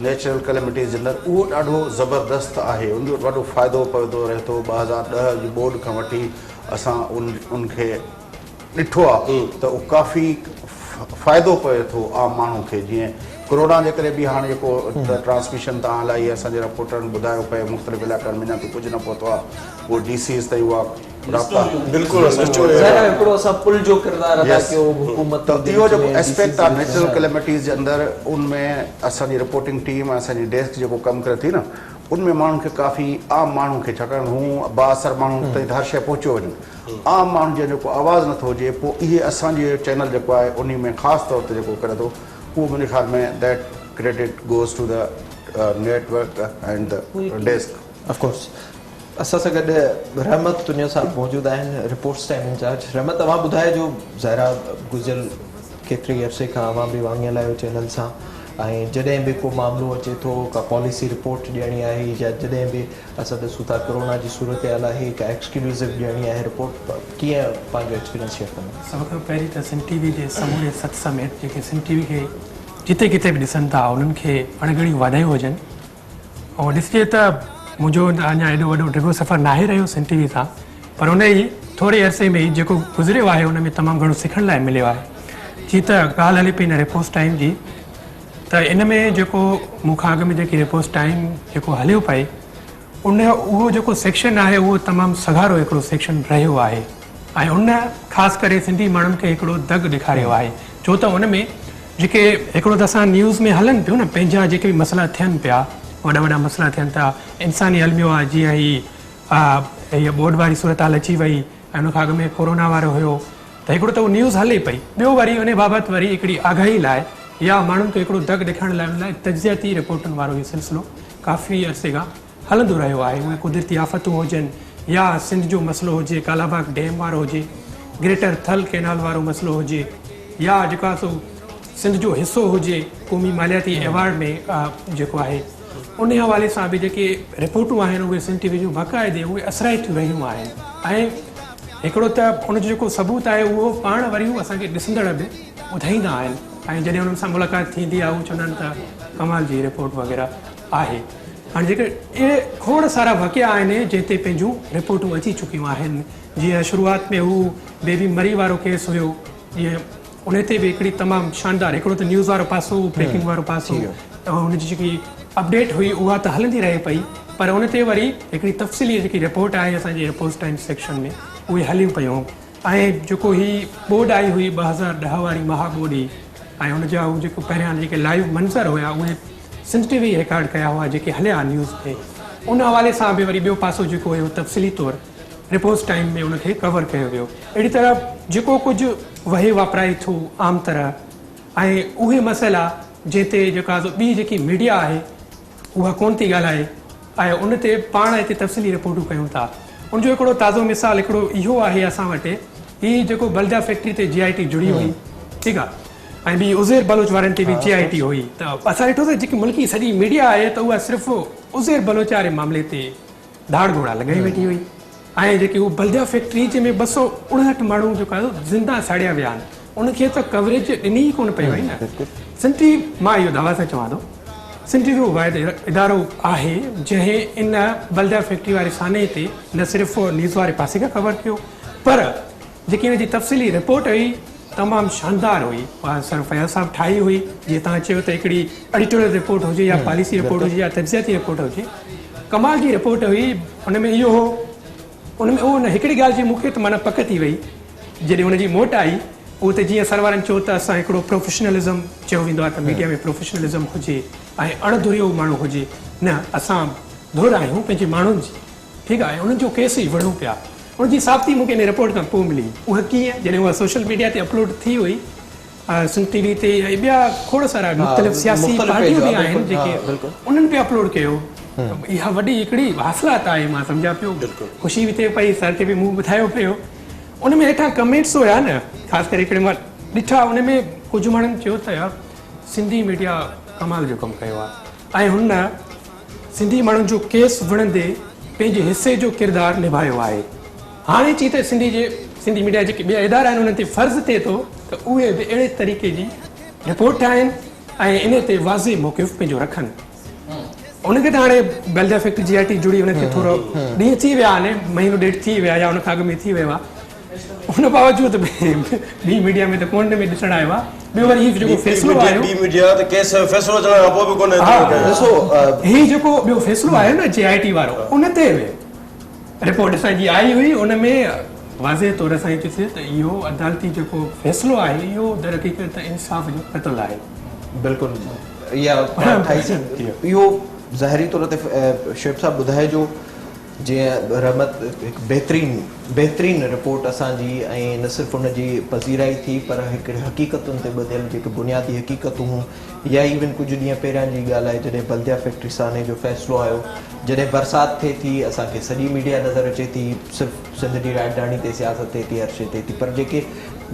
نيچرل ڪليمٽيز جي اندر اهو ڏاڍو زبردست آهي ان جو وڏو فائدو پوندو رهي ٿو 2010 جي ٻوڏ کان وٺي اسان ان ان کي ڏٺو آ ته اهو ڪافي فائدو پوي ٿو عام ماڻهو کي جيئن ڪرونا جي ڪري به هاڻي جيڪو ٽرانسميشن تان هلائي اسان جي رپورٽرن ٻڌايو پئي مختلف علائقن ۾ اڃا تائين ڪجهه نه پهتو آ اهو ڊي سيز تائين اها رابطا بلڪل ظاهر آهي هڪڙو اسان پل جو ڪردار ادا ڪيو حڪومت ته اهو جيڪو اسپيڪٽ آ نيچرل ڪليمٽيز جي اندر ان ۾ اسان جي رپورٽنگ ٽيم ۽ اسان جي ڊيسڪ جيڪو ڪم ڪري ٿي نه ان ۾ ماڻهن کي ڪافي عام ماڻهن کي ڇاڪاڻ هو بااثر ماڻهن تائين ته هر شيء پهچيو وڃي عام ماڻهن جنهن جو ڪو آواز نٿو هجي پوء اهي اسان جي چينل جيڪو آهي انهي ۾ خاص طور تي جيڪو ڪري ٿو اهو منهنجي خيال ۾ that credit goes to the network and the desk. Of course اسان سان گڏ رحمت تنيو صاحب موجود آهن رپورٽس ٽائيم انچارج رحمت اوهان ٻڌائجو ظاهر آهي گذريل ڪيتري عرصي کان اوهان به واڳيل آهيو چينل سان ۽ جڏهن به ڪو معاملو اچي ٿو ڪا پاليسي رپورٽ ڏيڻي آهي يا جڏهن به اسان ڏسون ٿا ڪرونا جي صورتحال آهي ڪا ايڪسڪلوزو ڏيڻي آهي رپورٽ ڪيئن پنهنجو ايڪسپيرينس شيئر ڪندا. سڀ کان پهرين ته سنڌ ٽي وي جي سموري سٿ سميت جيڪي سنڌ ٽي وي کي جتي ڪٿي به ڏسن ٿا انهن کي اڻڳڻيون واڌايون هجن ۽ ڏسجي ته منهنجو اڃا ايڏو وڏو ڊگهو سفر ناهي رهيو سنڌ ٽي وي سان پر ان ئي ٿوري عرصي ۾ ئي جيڪو گذريو آهي ان ۾ تمام گهڻو سکڻ لاء مليو آهي جيئن ته ڳالهه هلي پئي نه رپورٽس ٽائيم جي ته ان ۾ جيڪو مون کان اڳ ۾ جيڪي رپورٽس ٽائيم جيڪو هليو پئي ان اهو جيڪو سيڪشن آهي اهو تمام سگهارو هڪڙو سيڪشن رهيو آهي ۽ ان خاص ڪري سنڌي ماڻهن کي هڪڙو دڳ ڏيکاريو آهي ڇو ته ان ۾ جيڪي هڪڙو ته اسان نيوز ۾ هلن پيو نه پنهنجا جيڪي به مسئلا ٿين پيا وڏا وڏا مسئلا ٿين ٿا انساني الميو آهي جيئن هي هيء ٻوڏ واري صورتحال اچي وئي ۽ ان کان اڳ ۾ ڪورونا وارو هيو ته هڪڙو ته اهو نيوز هلي پئي ٻيو وري ان بابت وري هڪڙي آگاهي لاء يا ماڻهن کي هڪڙو دڳ ڏيکارڻ لاء ان لاء تجزياتي رپورٽن وارو اهو سلسلو ڪافي عرصي کان هلندو رهيو آهي اهي قدرتي آفتون هجن يا سنڌ جو مسئلو هجي ڪالاباغ ڊيم وارو هجي گريٽر ٿل ڪينال وارو مسئلو هجي يا جيڪو آهي سو سنڌ جو حصو هجي قومي مالياتي ايوارڊ ۾ جيڪو آهي ان حوالي سان به جيڪي رپورٽون آهن اهي سنڌ ٽي وي جون باقاعدي اهي اثرائتيون رهيون آهن ۽ هڪڙو ته ان جو جيڪو ثبوت آهي اهو پاڻ وري هو اسان کي ڏسندڙ به ٻڌائيندا آهن ۽ جڏهن انهن سان ملاقات ٿيندي آهي هو چوندا آهن ته ڪمال جي رپورٽ وغيره آهي هاڻي جيڪي اهي کوڙ سارا واقعا آهن جنهن تي پنهنجون رپورٽون اچي چڪيون آهن جيئن شروعات ۾ هو بيبي مري وارو ڪيس هيو جيئن ان تي به هڪڙي تمام شاندار هڪڙو ته نيوز وارو پاسو بريڪنگ وارو پاسو ۽ ان جي جيڪي اپڊيٽ هئي اها ته هلندي رهي پئي پر ان تي وري هڪڙي تفصيلي جيڪي رپورٽ آهي اسان جي رپورٽس ٽائيم سيڪشن ۾ اهي هليون پيون ۽ جيڪو هي ٻوڏ آئي هئي 2010 واري مها ٻوڏ هئي ۽ ان جا هو جيڪو پهريان جيڪي لائيو منظر هيا اهي سنڌ ٽي وي رڪارڊ ڪيا هئا جيڪي هليا نيوز تي ان حوالي سان به وري ٻيو پاسو جيڪو هيو تفصيلي طور رپورٽس ٽائيم ۾ ان کي ڪور ڪيو ويو. اهڙي طرح جيڪو ڪجهه وهي واپرائي ٿو عام طرح ۽ اهي مسئلا جنهن تي جيڪا سو ٻي جيڪي ميڊيا آهي اها ڪونه ٿي ڳالهائي ۽ ان تي پاڻ هتي تفصيلي رپورٽون ڪيون ٿا. ان جو هڪڙو تازو مثال هڪڙو اهو آهي اسان وٽ هي جيڪو بلديا فيڪٽري تي جي آء ٽي جڙي هئي ٺيڪ آهي ۽ ٻي عزير بلوچ وارن تي به جي آء ٽي هئي ته اسان ڏٺو ته جيڪي ملڪي سڄي ميڊيا آهي ته اها صرف عزير بلوچ واري معاملي تي ڌاڙ گهوڙا لڳائي ويٺي هئي ۽ جيڪي هو بلديا فيڪٽري جنهن ۾ 259 ماڻهو جيڪو آهي زنده ساڙيا ويا آهن ان کي ته ڪوريج ڏني ئي ڪونه پئي وئي نه سنڌي مان اهو دعويٰ سان چوان ٿو سنڌ ٽي وي اهو واحد ادارو آهي جنهن ان بلديا فيڪٽري واري سانحي تي نه صرف نيوز واري پاسي کان ڪور ڪيو پر جيڪي ان جي تفصيلي رپورٽ هئي تمام شاندار هئي اها سر فياض صاحب ٺاهي هئي جيئن توهان چيو ته هڪڙي ايڊيٽوريل رپورٽ هجي يا پاليسي رپورٽ هجي يا تجزياتي رپورٽ هجي ڪمال جي رپورٽ هئي ان ۾ اهو هو ان ۾ اهو نه هڪڙي ڳالهه جي مون کي ته معنيٰ پڪ ٿي وئي جڏهن ان جي موٽ آئي اهو ته جيئن سر وارن چيو ته اسان هڪڙو پروفيشنلزم چيو ويندو آهي ته ميڊيا ۾ پروفيشنلزم هجي ۽ اڻ ڌريو ماڻهو هجي نه اسان ڌر آهيون پنهنجي ماڻهن جي ٺيڪ آهي انهن جو ڪيس ئي وڙهون پيا ان جي ثابتي مون کي ان رپورٽ کان پوء ملي اها ڪيئن جڏهن اها سوشل ميڊيا تي اپلوڊ ٿي هئي سنڌ ٽي وي تي ۽ ٻيا کوڙ سارا مختلف سياسي پارٽيون به آهن جيڪي انهن به اپلوڊ ڪيو اها وڏي هڪڙي حاصلات آهي مان سمجهان پيو خوشي به ٿئي پئي سر کي به مون ٻڌايو پيو ان ۾ هيٺان ڪمينٽس هيا نه خاص ڪري هڪڙي مان ڏٺا ان ۾ ڪجهه ماڻهن چيو ته يار سنڌي ميڊيا ڪمال جو ڪم ڪيو آهي ۽ هن سنڌي ماڻهن جو ڪيس وڙهندي پنهنجي حصي جو ڪردار نڀايو آهي. هاڻي چي ته سنڌي جي سنڌي ميڊيا جيڪي ٻيا ادارا آهن انهن تي فرض ٿئي ٿو ته اهي به اهڙي طريقي جي رپورٽ ٺاهين ۽ انهي تي واضح موقف پنهنجو رکن. ان کي ته هاڻي بلديا فيڪٽري جي آء ٽي جڙي ان کي ٿورو ڏينهن ٿي ويا آهن مهينو ڏيڍ ٿي ويا يا ان کان اڳ ۾ ٿي ويو آهي ان باوجود به ٻي ميڊيا ۾ ته ڪونه ۾ ڏسڻ آيو آهي ٻيو وري هي جيڪو فيصلو آيو ٻي ميڊيا ته ڪيس فيصلو اچڻ کان پوء به ڪونه ڏسو هي جيڪو ٻيو فيصلو آيو نه جي آء ٽي وارو ان تي به رپورٽ اسان جي آئي هئي ان ۾ واضح طور اسان اهو چيوسين ته اهو عدالتي جيڪو فيصلو آهي اهو درحقيقت انصاف جو قتل آهي. بلڪل اها پاڻ ٺاهي سين اهو ظاهري طور تي شعيب صاحب ٻڌائجو جيئن رحمت هڪ بهترين بهترين رپورٽ اسان جي ۽ نه صرف ان جي پذيرائي ٿي پر هڪڙي حقيقتن تي ٻڌل جيڪي بنيادي حقيقتون هيون يا ايون ڪجهه ڏينهن پهريان جي ڳالهه آهي جڏهن بلديا فيڪٽري سانحي جو فيصلو آيو جڏهن برسات ٿئي ٿي اسان کي سڄي ميڊيا نظر اچي ٿي صرف سنڌ جي راڄڌاڻي تي سياست ٿئي ٿي هر شيء ٿئي ٿي پر جيڪي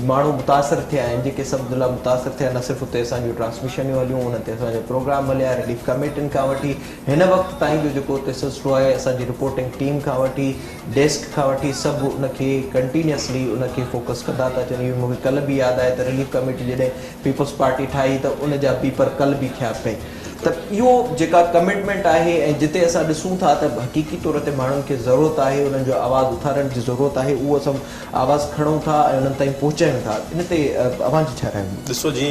ماڻهو متاثر ٿيا آهن جيڪي سڀ ضلعا متاثر ٿيا نه صرف اتي اسان جون ٽرانسميشنيون هليون انهن تي اسان جا پروگرام هليا رليف ڪميٽين کان وٺي هن وقت تائين جو جيڪو اتي سلسلو آهي اسان جي رپورٽنگ ٽيم کان وٺي ڊيسڪ کان وٺي سڀ ان کي ڪنٽينيوسلي ان کي فوڪس ڪندا ٿا اچن اهو مون کي ڪلهه به ياد آهي ته رليف ڪميٽي جڏهن پيپلز پارٽي ٺاهي ته ان جا پيپر ڪل به ٿيا پئي ته اهو جيڪا ڪمٽمينٽ آهي ۽ جتي اسان ڏسون ٿا ته حقيقي طور تي ماڻهن کي ضرورت آهي انهن جو آواز اٿارڻ جي ضرورت آهي اهو اسان آواز کڻون ٿا ۽ انهن تائين پهچايون ٿا ان تي اوهان جي ڇا راء هوندي؟ ڏسو جي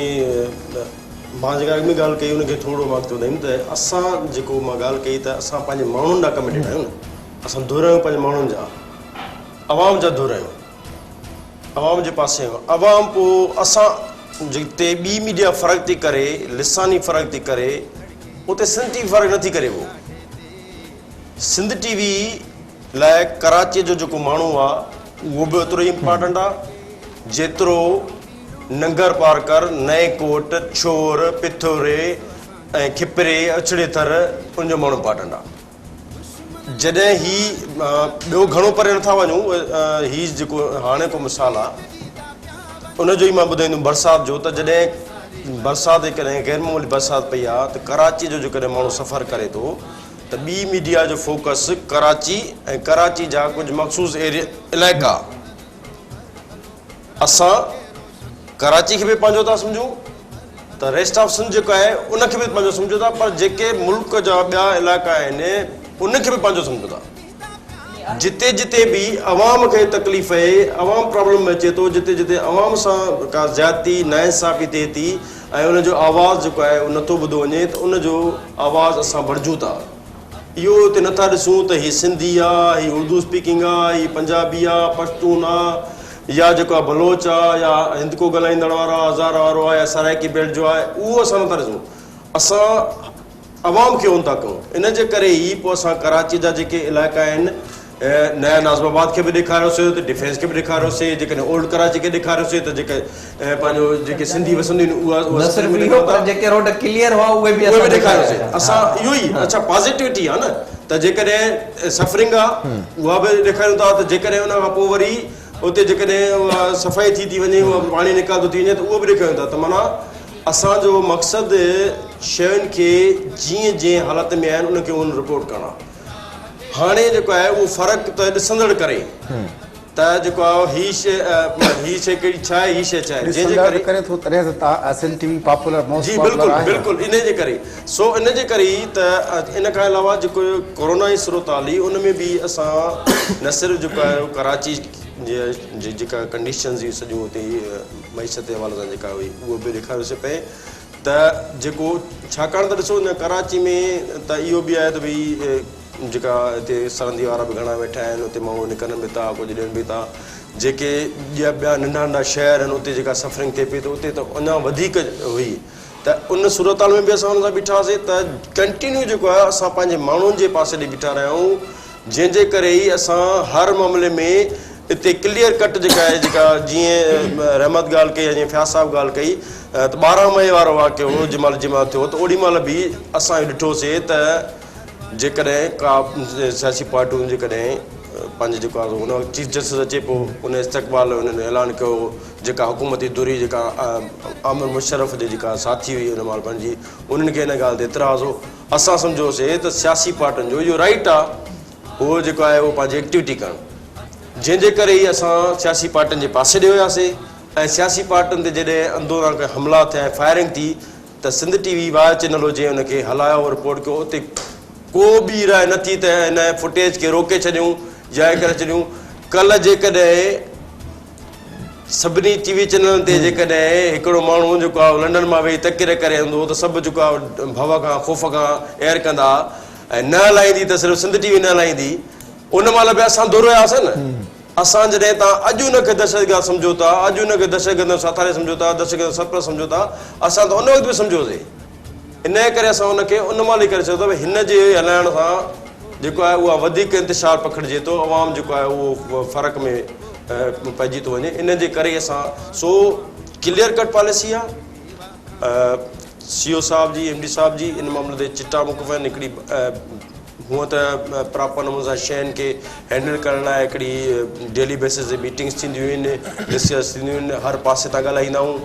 مان جيڪا اڳ ۾ ڳالهه ڪئي ان کي ٿورو مان اڳتي وڌايم ته اسان جيڪو مان ڳالهه ڪئي ته اسان پنهنجي ماڻهن ڏانهن ڪمٽيڊ آهيون نه اسان ڌر آهيون پنهنجي ماڻهن جا عوام جا ڌر آهيون عوام جي پاسي آهيون عوام پوء اسان جتي ٻي ميڊيا فرق ٿي ڪري لساني فرق ٿي ڪري اتي سنڌ ٽي وي فرق نٿي ڪري پوء سنڌ ٽي وي لاء ڪراچي جو جيڪو ماڻهو آ اهو به اوترو ئي امپارٽنٽ آ جيترو ننگر پارڪر نئين ڪوٽ ڇور پٿوري ۽ کپري اڇڙي ٿر ان جو ماڻهو امپارٽنٽ آ. جڏهن هي ٻيو گهڻو پري نٿا وڃون هي جيڪو هاڻوڪو مثال آ ان جو ئي مان ٻڌائيندم برسات جو ته جڏهن برسات جيڪڏهن غير معمولي برسات پئي آ ته ڪراچي جو جيڪڏهن ماڻهو سفر ڪري ٿو ته ٻي ميڊيا جو فوڪس ڪراچي ۽ ڪراچي جا ڪجهه مخصوص ايريا علائقا اسان ڪراچي کي به پنهنجو ٿا سمجهون ته ريسٽ آف سنڌ جيڪو آهي ان کي به پنهنجو سمجهون ٿا پر جيڪي ملڪ جا ٻيا علائقا آهن ان کي به پنهنجو سمجهون ٿا. جتي جتي به عوام کي تڪليف اهي، عوام پرابلم ۾ اچي ٿو، جتي جتي عوام سان ڪا زيادتي، ناانصافي ٿئي ٿي ۽ ان جو آواز جيڪو آهي اهو نٿو ٻڌو وڃي ته ان جو آواز اسان بڻجون ٿا. اهو اتي نٿا ڏسون ته هي سنڌي آ، هي اردو اسپيڪنگ آ، هي پنجابي آ، پشتون آ يا جيڪو آ بلوچ آ يا هندڪو ڳالهائيندڙ وارو آ، هزاره وارو آ يا سرائيڪي بيلٽ جو آهي اهو اسان نٿا ڏسون. اسان عوام کي اون ٿا ڪيون. ان جي ڪري ئي پوء اسان ڪراچي جا جيڪي علائقا آهن نيا ناظم آباد کي به ڏيکاريوسي ته ڊفينس کي به ڏيکاريوسي جيڪڏهن اولڊ ڪراچي کي ڏيکاريوسي ته جيڪي پنهنجو جيڪي سنڌي وسنديون آهن اها نه صرف اهو پر جيڪي روڊ ڪليئر هئا اهي به اسان ڏيکاريوسي اسان اهو ئي اڇا پازيٽيوٽي آهي نه ته جيڪڏهن سفرنگ آهي اها به ڏيکاريون ٿا ته جيڪڏهن ان کان پوء وري اتي جيڪڏهن اها صفائي ٿي ٿي وڃي اها پاڻي نيڪال ٿو ٿي وڃي ته اهو به ڏيکاريون ٿا ته معنيٰ اسان جو مقصد شين کي جيئن جنهن حالت ۾ آهن ان کي اون رپورٽ ڪرڻ آهي. هاڻي جيڪو آهي اهو فرق ته ڏسندڙ ڪري. ته جيڪو آهي هي شي هي شي ڪهڙي ڇا آهي هي شي ڇا آهي جنهن جي ڏسندڙ ڪري ڪري ٿو تڏهن ته تان Sindh T V popular most جي پاپولر بلڪل آهي. بلڪل انهي جي ڪري سو ان جي ڪري ئي ته ان کان علاوه جيڪو ڪورونا جي صورتحال هئي ان ۾ به اسان نه صرف جيڪو آهي ڪراچي جي جيڪا ڪنڊيشنز هئي سڄو اتي معيشت جي حوالي سان جيڪا هئي اهو به ڏيکاريوسي پئي ته جيڪو ڇاڪاڻ ته ڏسو نه ڪراچي ۾ ته اهو به آهي ته ڀئي جيڪا هتي سرندي وارا به گهڻا ويٺا آهن اتي ماڻهو نڪرن به ٿا ڪجهه ڏين به ٿا جيڪي ٻيا ننڍا ننڍا شهر آهن اتي جيڪا سفرنگ ٿئي پئي ته اتي ته اڃا وڌيڪ هئي ته ان صورتحال ۾ به اسان ان سان بيٺا هئاسين ته ڪنٽينيو جيڪو آهي اسان پنهنجي ماڻهن جي پاسي ڏي بيٺا رهيا آهيون جنهن جي ڪري ئي اسان هر معاملي ۾ اتي ڪليئر ڪٽ جيڪا آهي جيڪا جيئن رحمت ڳالهه ڪئي يا جيئن فياض صاحب ڳالهه ڪئي ته 12 مئي وارو واقعو هو جنهن مهل جنهن مهل ٿيو ته اوڏي مهل به اسان اهو ڏٺوسي ته جيڪڏهن ڪا سياسي پارٽيون جيڪڏهن پنهنجي جيڪو آهي ان وقت چيف جسٽس اچي پيو ان استقبال انهن اعلان ڪيو جيڪا حڪومتي ڌري جيڪا آمر مشرف جي جيڪا ساٿي هئي ان مهل پنهنجي انهن کي ان ڳالهه تي اعتراض هو اسان سمجهيوسي ته سياسي پارٽين جو اهو رائيٽ آهي هو جيڪو آهي اهو پنهنجي ايڪٽيوٽي ڪرڻ جنهن جي ڪري ئي اسان سياسي پارٽين جي پاسي ڏي هياسي ۽ سياسي پارٽين تي جڏهن اندوران حملا ٿيا ۽ فائرنگ ٿي ته سنڌ ٽي وي واء چينل هجي ان کي هلايو رپورٽ ڪيو اتي ڪو به راء نه ٿي ته هن فوٽيج کي روڪي ڇڏيون يا هي ڪري ڇڏيون ڪلهه جيڪڏهن سڀني ٽي وي چينلن تي جيڪڏهن هڪڙو ماڻهو جيڪو آهي لنڊن مان ويهي تقرير ڪري هوندو ته سڀ جيڪو آهي ڀؤ کان خوف کان ايئر ڪندا ۽ نه هلائيندي ته صرف سنڌ ٽي وي نه هلائيندي ان مهل به اسان ڌر هياسين نه اسان جڏهن توهان اڄ ان کي دهشتگرد سمجهو ٿا، اڄ ان کي دهشتگردن جو ساٿاري سمجهو ٿا، دهشتگردن جو سرپرست سمجهو ٿا، اسان ته ان وقت به سمجهيوسين. انهيء ڪري اسان ان کي ان مهل ئي ڪري ڇڏيو ته ڀئي هن جي هلائڻ سان جيڪو آهي اها وڌيڪ انتشار پکڙجي ٿو، عوام جيڪو آهي اهو فرق ۾ پئجي ٿو وڃي، ان جي ڪري ئي اسان سو ڪليئر ڪٽ پاليسي آهي سي او صاحب جي، ايم ڊي صاحب جي ان معاملي تي چٽا موقف آهن، هڪڙي هونء ته پراپر نموني سان شين کي هينڊل ڪرڻ لاء هڪڙي ڊيلي بيسز تي ميٽنگس ٿينديون آهن ڊسڪس ٿينديون آهن هر پاسي تان ڳالهائيندا آهيون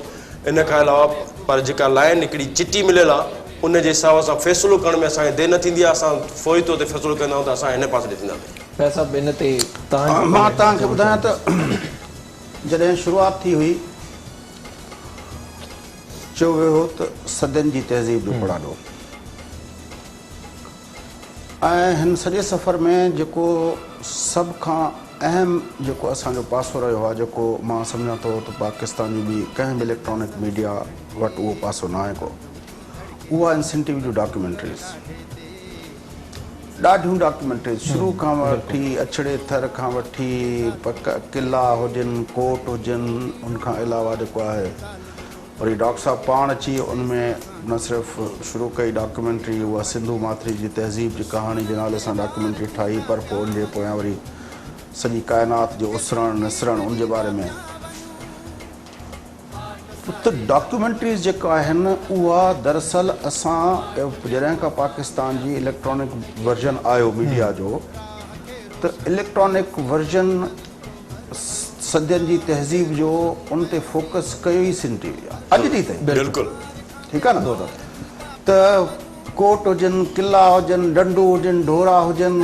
ان کان علاوه پر جيڪا لائن هڪڙي چٽي مليل آهي ان جي حساب سان فيصلو ڪرڻ ۾ اسان کي دير نه ٿيندي آهي اسان فوري طور تي فيصلو ڪندا آهيون ته اسان هن پاسي ڏي ٿينداسين. فيض صاحب ان تي توهان جو مان ڪمينٽ توهان کي ضرور ٻڌايان ته جڏهن شروعات ٿي هئي چيو ويو هو ته صدين جي تهذيب جو پڙاڏو ۽ هن سڄي سفر ۾ جيڪو سڀ کان اهم جيڪو اسان جو پاسو رهيو آهي جيڪو مان سمجهان ٿو ته پاڪستان جي ٻي ڪنهن به اليڪٽرانڪ ميڊيا وٽ اهو پاسو ناهي ڪو اهو آهن سن ٽي وي جون ڊاڪيومينٽريز ڏاڍيون ڊاڪيومينٽريز شروع کان وٺي اڇڙي ٿر کان وٺي قلعا هجن ڪوٽ هجن ان کان علاوه جيڪو آهي وري ڊاڪٽر صاحب پاڻ اچي ان ۾ نه صرف شروع ڪئي ڊاڪيومينٽري اها سنڌو ماٿري جي تهذيب جي ڪهاڻي جي نالي سان ڊاڪيومينٽري ٺاهي پر پوء ان جي پويان وري سڄي ڪائنات جو اسرڻ نسرڻ ان جي باري ۾ ته ڊاڪيومينٽريز جيڪا آهن اها دراصل اسان جڏهن کان پاڪستان جي اليڪٽرانڪ ورجن آيو ميڊيا جو ته اليڪٽرانڪ ورجن صدين جي تهذيب جو ان تي فوڪس ڪيو ئي سنڌ ٽي وي آ اڄ ڏينهن تائين. بلڪل. ٺيڪ آ نه ته ڪوٽ هجن قلعا هجن ڍنڍون هجن ڍورا هجن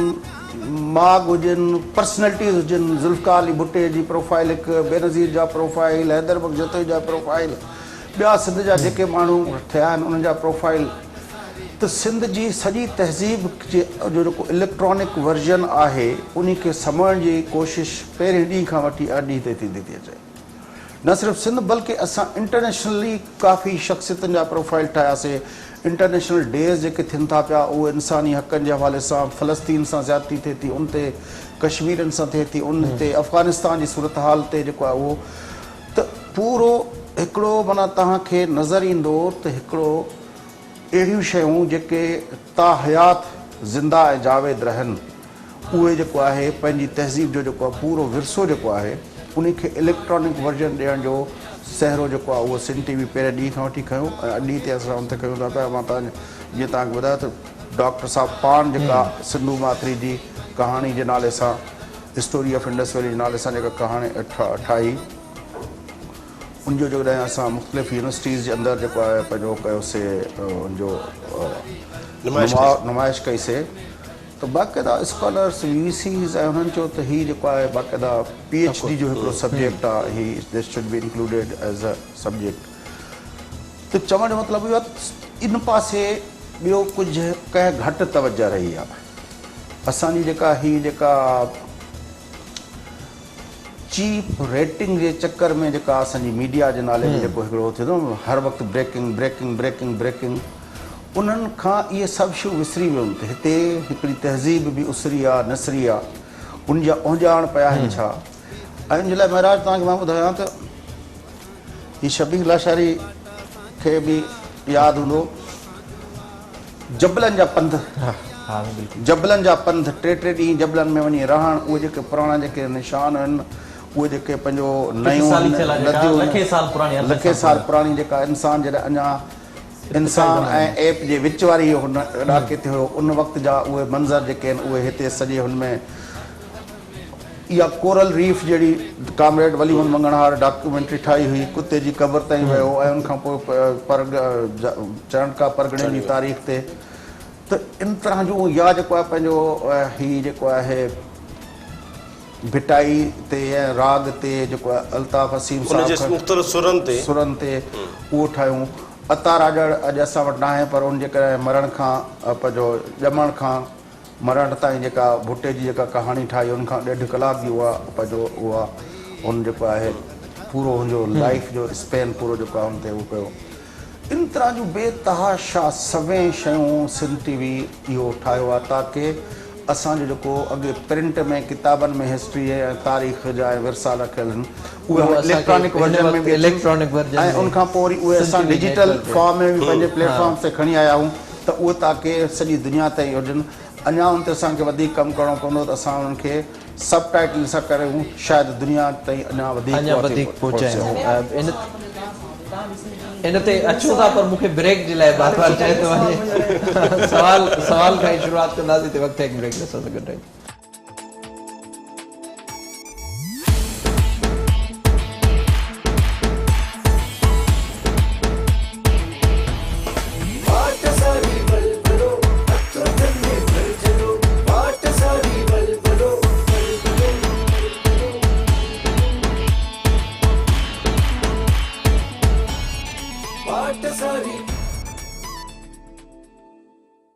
ماڳ هجن پرسنلٽيز هجن ذوالفقار علي ڀٽي جي پروفائل هڪ بينظير جا پروفائل حيدر بخش جتوئي جا پروفائل ٻيا سنڌ جا جيڪي ماڻهو ٿيا آهن انهن جا پروفائل ته سنڌ جي سڄي تهذيب جي جو جيڪو اليڪٽرانڪ ورجن آهي انهي کي سموئڻ جي ڪوشش پهرين ڏينهن کان وٺي اڄ ڏينهن تائين ٿيندي ٿي اچي. نه صرف سنڌ بلڪه اسان انٽرنيشنلي ڪافي شخصيتن جا پروفائل ٺاهياسي، انٽرنيشنل ڊيز جيڪي ٿين ٿا پيا اهي انساني حقن جي حوالي سان فلسطين سان زيادتي ٿئي ٿي ان تي، ڪشميرين سان ٿئي ٿي ان تي، افغانستان جي صورتحال تي جيڪو آهي اهو ته پورو هڪڙو معنيٰ توهان کي نظر ايندو ته هڪڙو اهڙيون شيون جيڪي تاحيات زنده ۽ جاويد رهن، اهي جيڪو آهي پنهنجي تهذيب جو جيڪو آهي پورو ورثو جيڪو آهي انهي کي اليڪٽرانڪ ورجن ڏيڻ جو سهرو جيڪو آهي اهو سنڌ ٽي وي پهرين ڏينهن کان وٺي کنيو ۽ اڄ ڏينهن تائين اسان ان تي کنيون ٿا پيا. مان توهان جيئن توهان کي ٻڌايو ته ڊاڪٽر صاحب پاڻ جيڪا سنڌو ماٿري جي ڪهاڻي جي نالي سان اسٽوري آف انڊس ويلي جي نالي سان جيڪا ڪهاڻي ٺاهي، ان جو جيڪڏهن اسان مختلف يونيورسٽيز جي اندر جيڪو آهي پنهنجو ڪيو سي ان جو نمائش ڪئي سي ته باقاعده اسڪالرس وي سيز ۽ انهن چيو ته هي جيڪو آهي باقاعده پي ايڇ ڊي جو هڪڙو سبجيڪٽ آهي هي this should be included as a subject ته چوڻ جو مطلب اهو آهي ته ان پاسي ٻيو ڪجهه ڪنهن گهٽ توجه رهي آهي اسان جي جيڪا هي جيڪا چيپ ريٽنگ جي چڪر ۾ جيڪا اسان جي ميڊيا جي نالي ۾ جيڪو هڪڙو ٿئي ٿو هر وقت بريڪنگ بريڪنگ بريڪنگ بريڪنگ انهن کان اهي سڀ شيون وسري ويون ته هتي هڪڙي تهذيب به اسري آ نسري آ ان جا اهڃاڻ پيا آهن ڇا ۽ ان جي لاء معراج توهان کي مان ٻڌايان ته هي شبير لاشاري کي به ياد هوندو جبلن جا پنڌ، جبلن جا پنڌ، ٽي ٽي ڏينهن جبلن ۾ وڃي رهڻ، اهي جيڪي پراڻا جيڪي نشان آهن، اهي جيڪي پنهنجو نيون آهن، نديون آهن، لکين سال پراڻي جيڪا انسان جڏهن اڃا انسان ۽ ايپ جي وچ واري هن ڏاڪي تي هيو، ان وقت جا اهي منظر جيڪي آهن، اهي هتي سڄي هن ۾ اها ڪورل ريف جهڙي ڪامريڊ ولي محمد مڱڻهار ڊاڪيومينٽري ٺاهي هئي، ڪتي جي قبر تائين ويو ۽ ان کان پوء چانڊڪا پرڳڻي جي تاريخ تي ته ان طرح جون يا جيڪو آهي پنهنجو هي جيڪو آهي ڀٽائي تي ۽ راڳ تي جيڪو آهي الطاف اثيم صاحب مختلف سرن تي سرن تي اهو ٺاهيون. عطا راڄڙ اڄ اسان وٽ ناهي پر ان جي ڪري مرڻ کان پنهنجو ڄمڻ کان مرڻ تائين جيڪا ڀٽي جي جيڪا ڪهاڻي ٺاهي ان کان ڏيڍ ڪلاڪ جي اها پنهنجو اها هن جيڪو آهي پورو هن جو لائيف جو اسپين پورو جيڪو آهي ان تي اهو ڪيو ان طرح جون بي تحاشا سوين شيون سنڌ ٽي وي اهو ٺاهيو آهي تاڪه اسان جو جيڪو اڳي پرنٽ ۾ ڪتابن ۾ هسٽري ۽ تاريخ جا ۽ ورثا رکيل آهن اهي هاڻي اليڪٽرانڪ ورجن ۾ به اچن ۽ ان کان پوء وري اهي اسان ڊجيٽل فارم ۾ به پنهنجي پليٽ فارم تي کڻي آيا آهيون ته اهي تاڪه سڄي دنيا تائين هجن. اڃا ان تي اسان کي وڌيڪ ڪم ڪرڻو پوندو ته اسان انهن کي سب ٽائيٽل سان ڪريون شايد دنيا تائين اڃا وڌيڪ اڃا وڌيڪ پهچايون. ان تي اچون ٿا پر مون کي بريڪ جي لاء بار بار چيو ٿو وڃي. سوال سوال کان ئي شروعات ڪنداسين هتي وقت هڪ بريڪ جو اسان سان گڏ رهجو.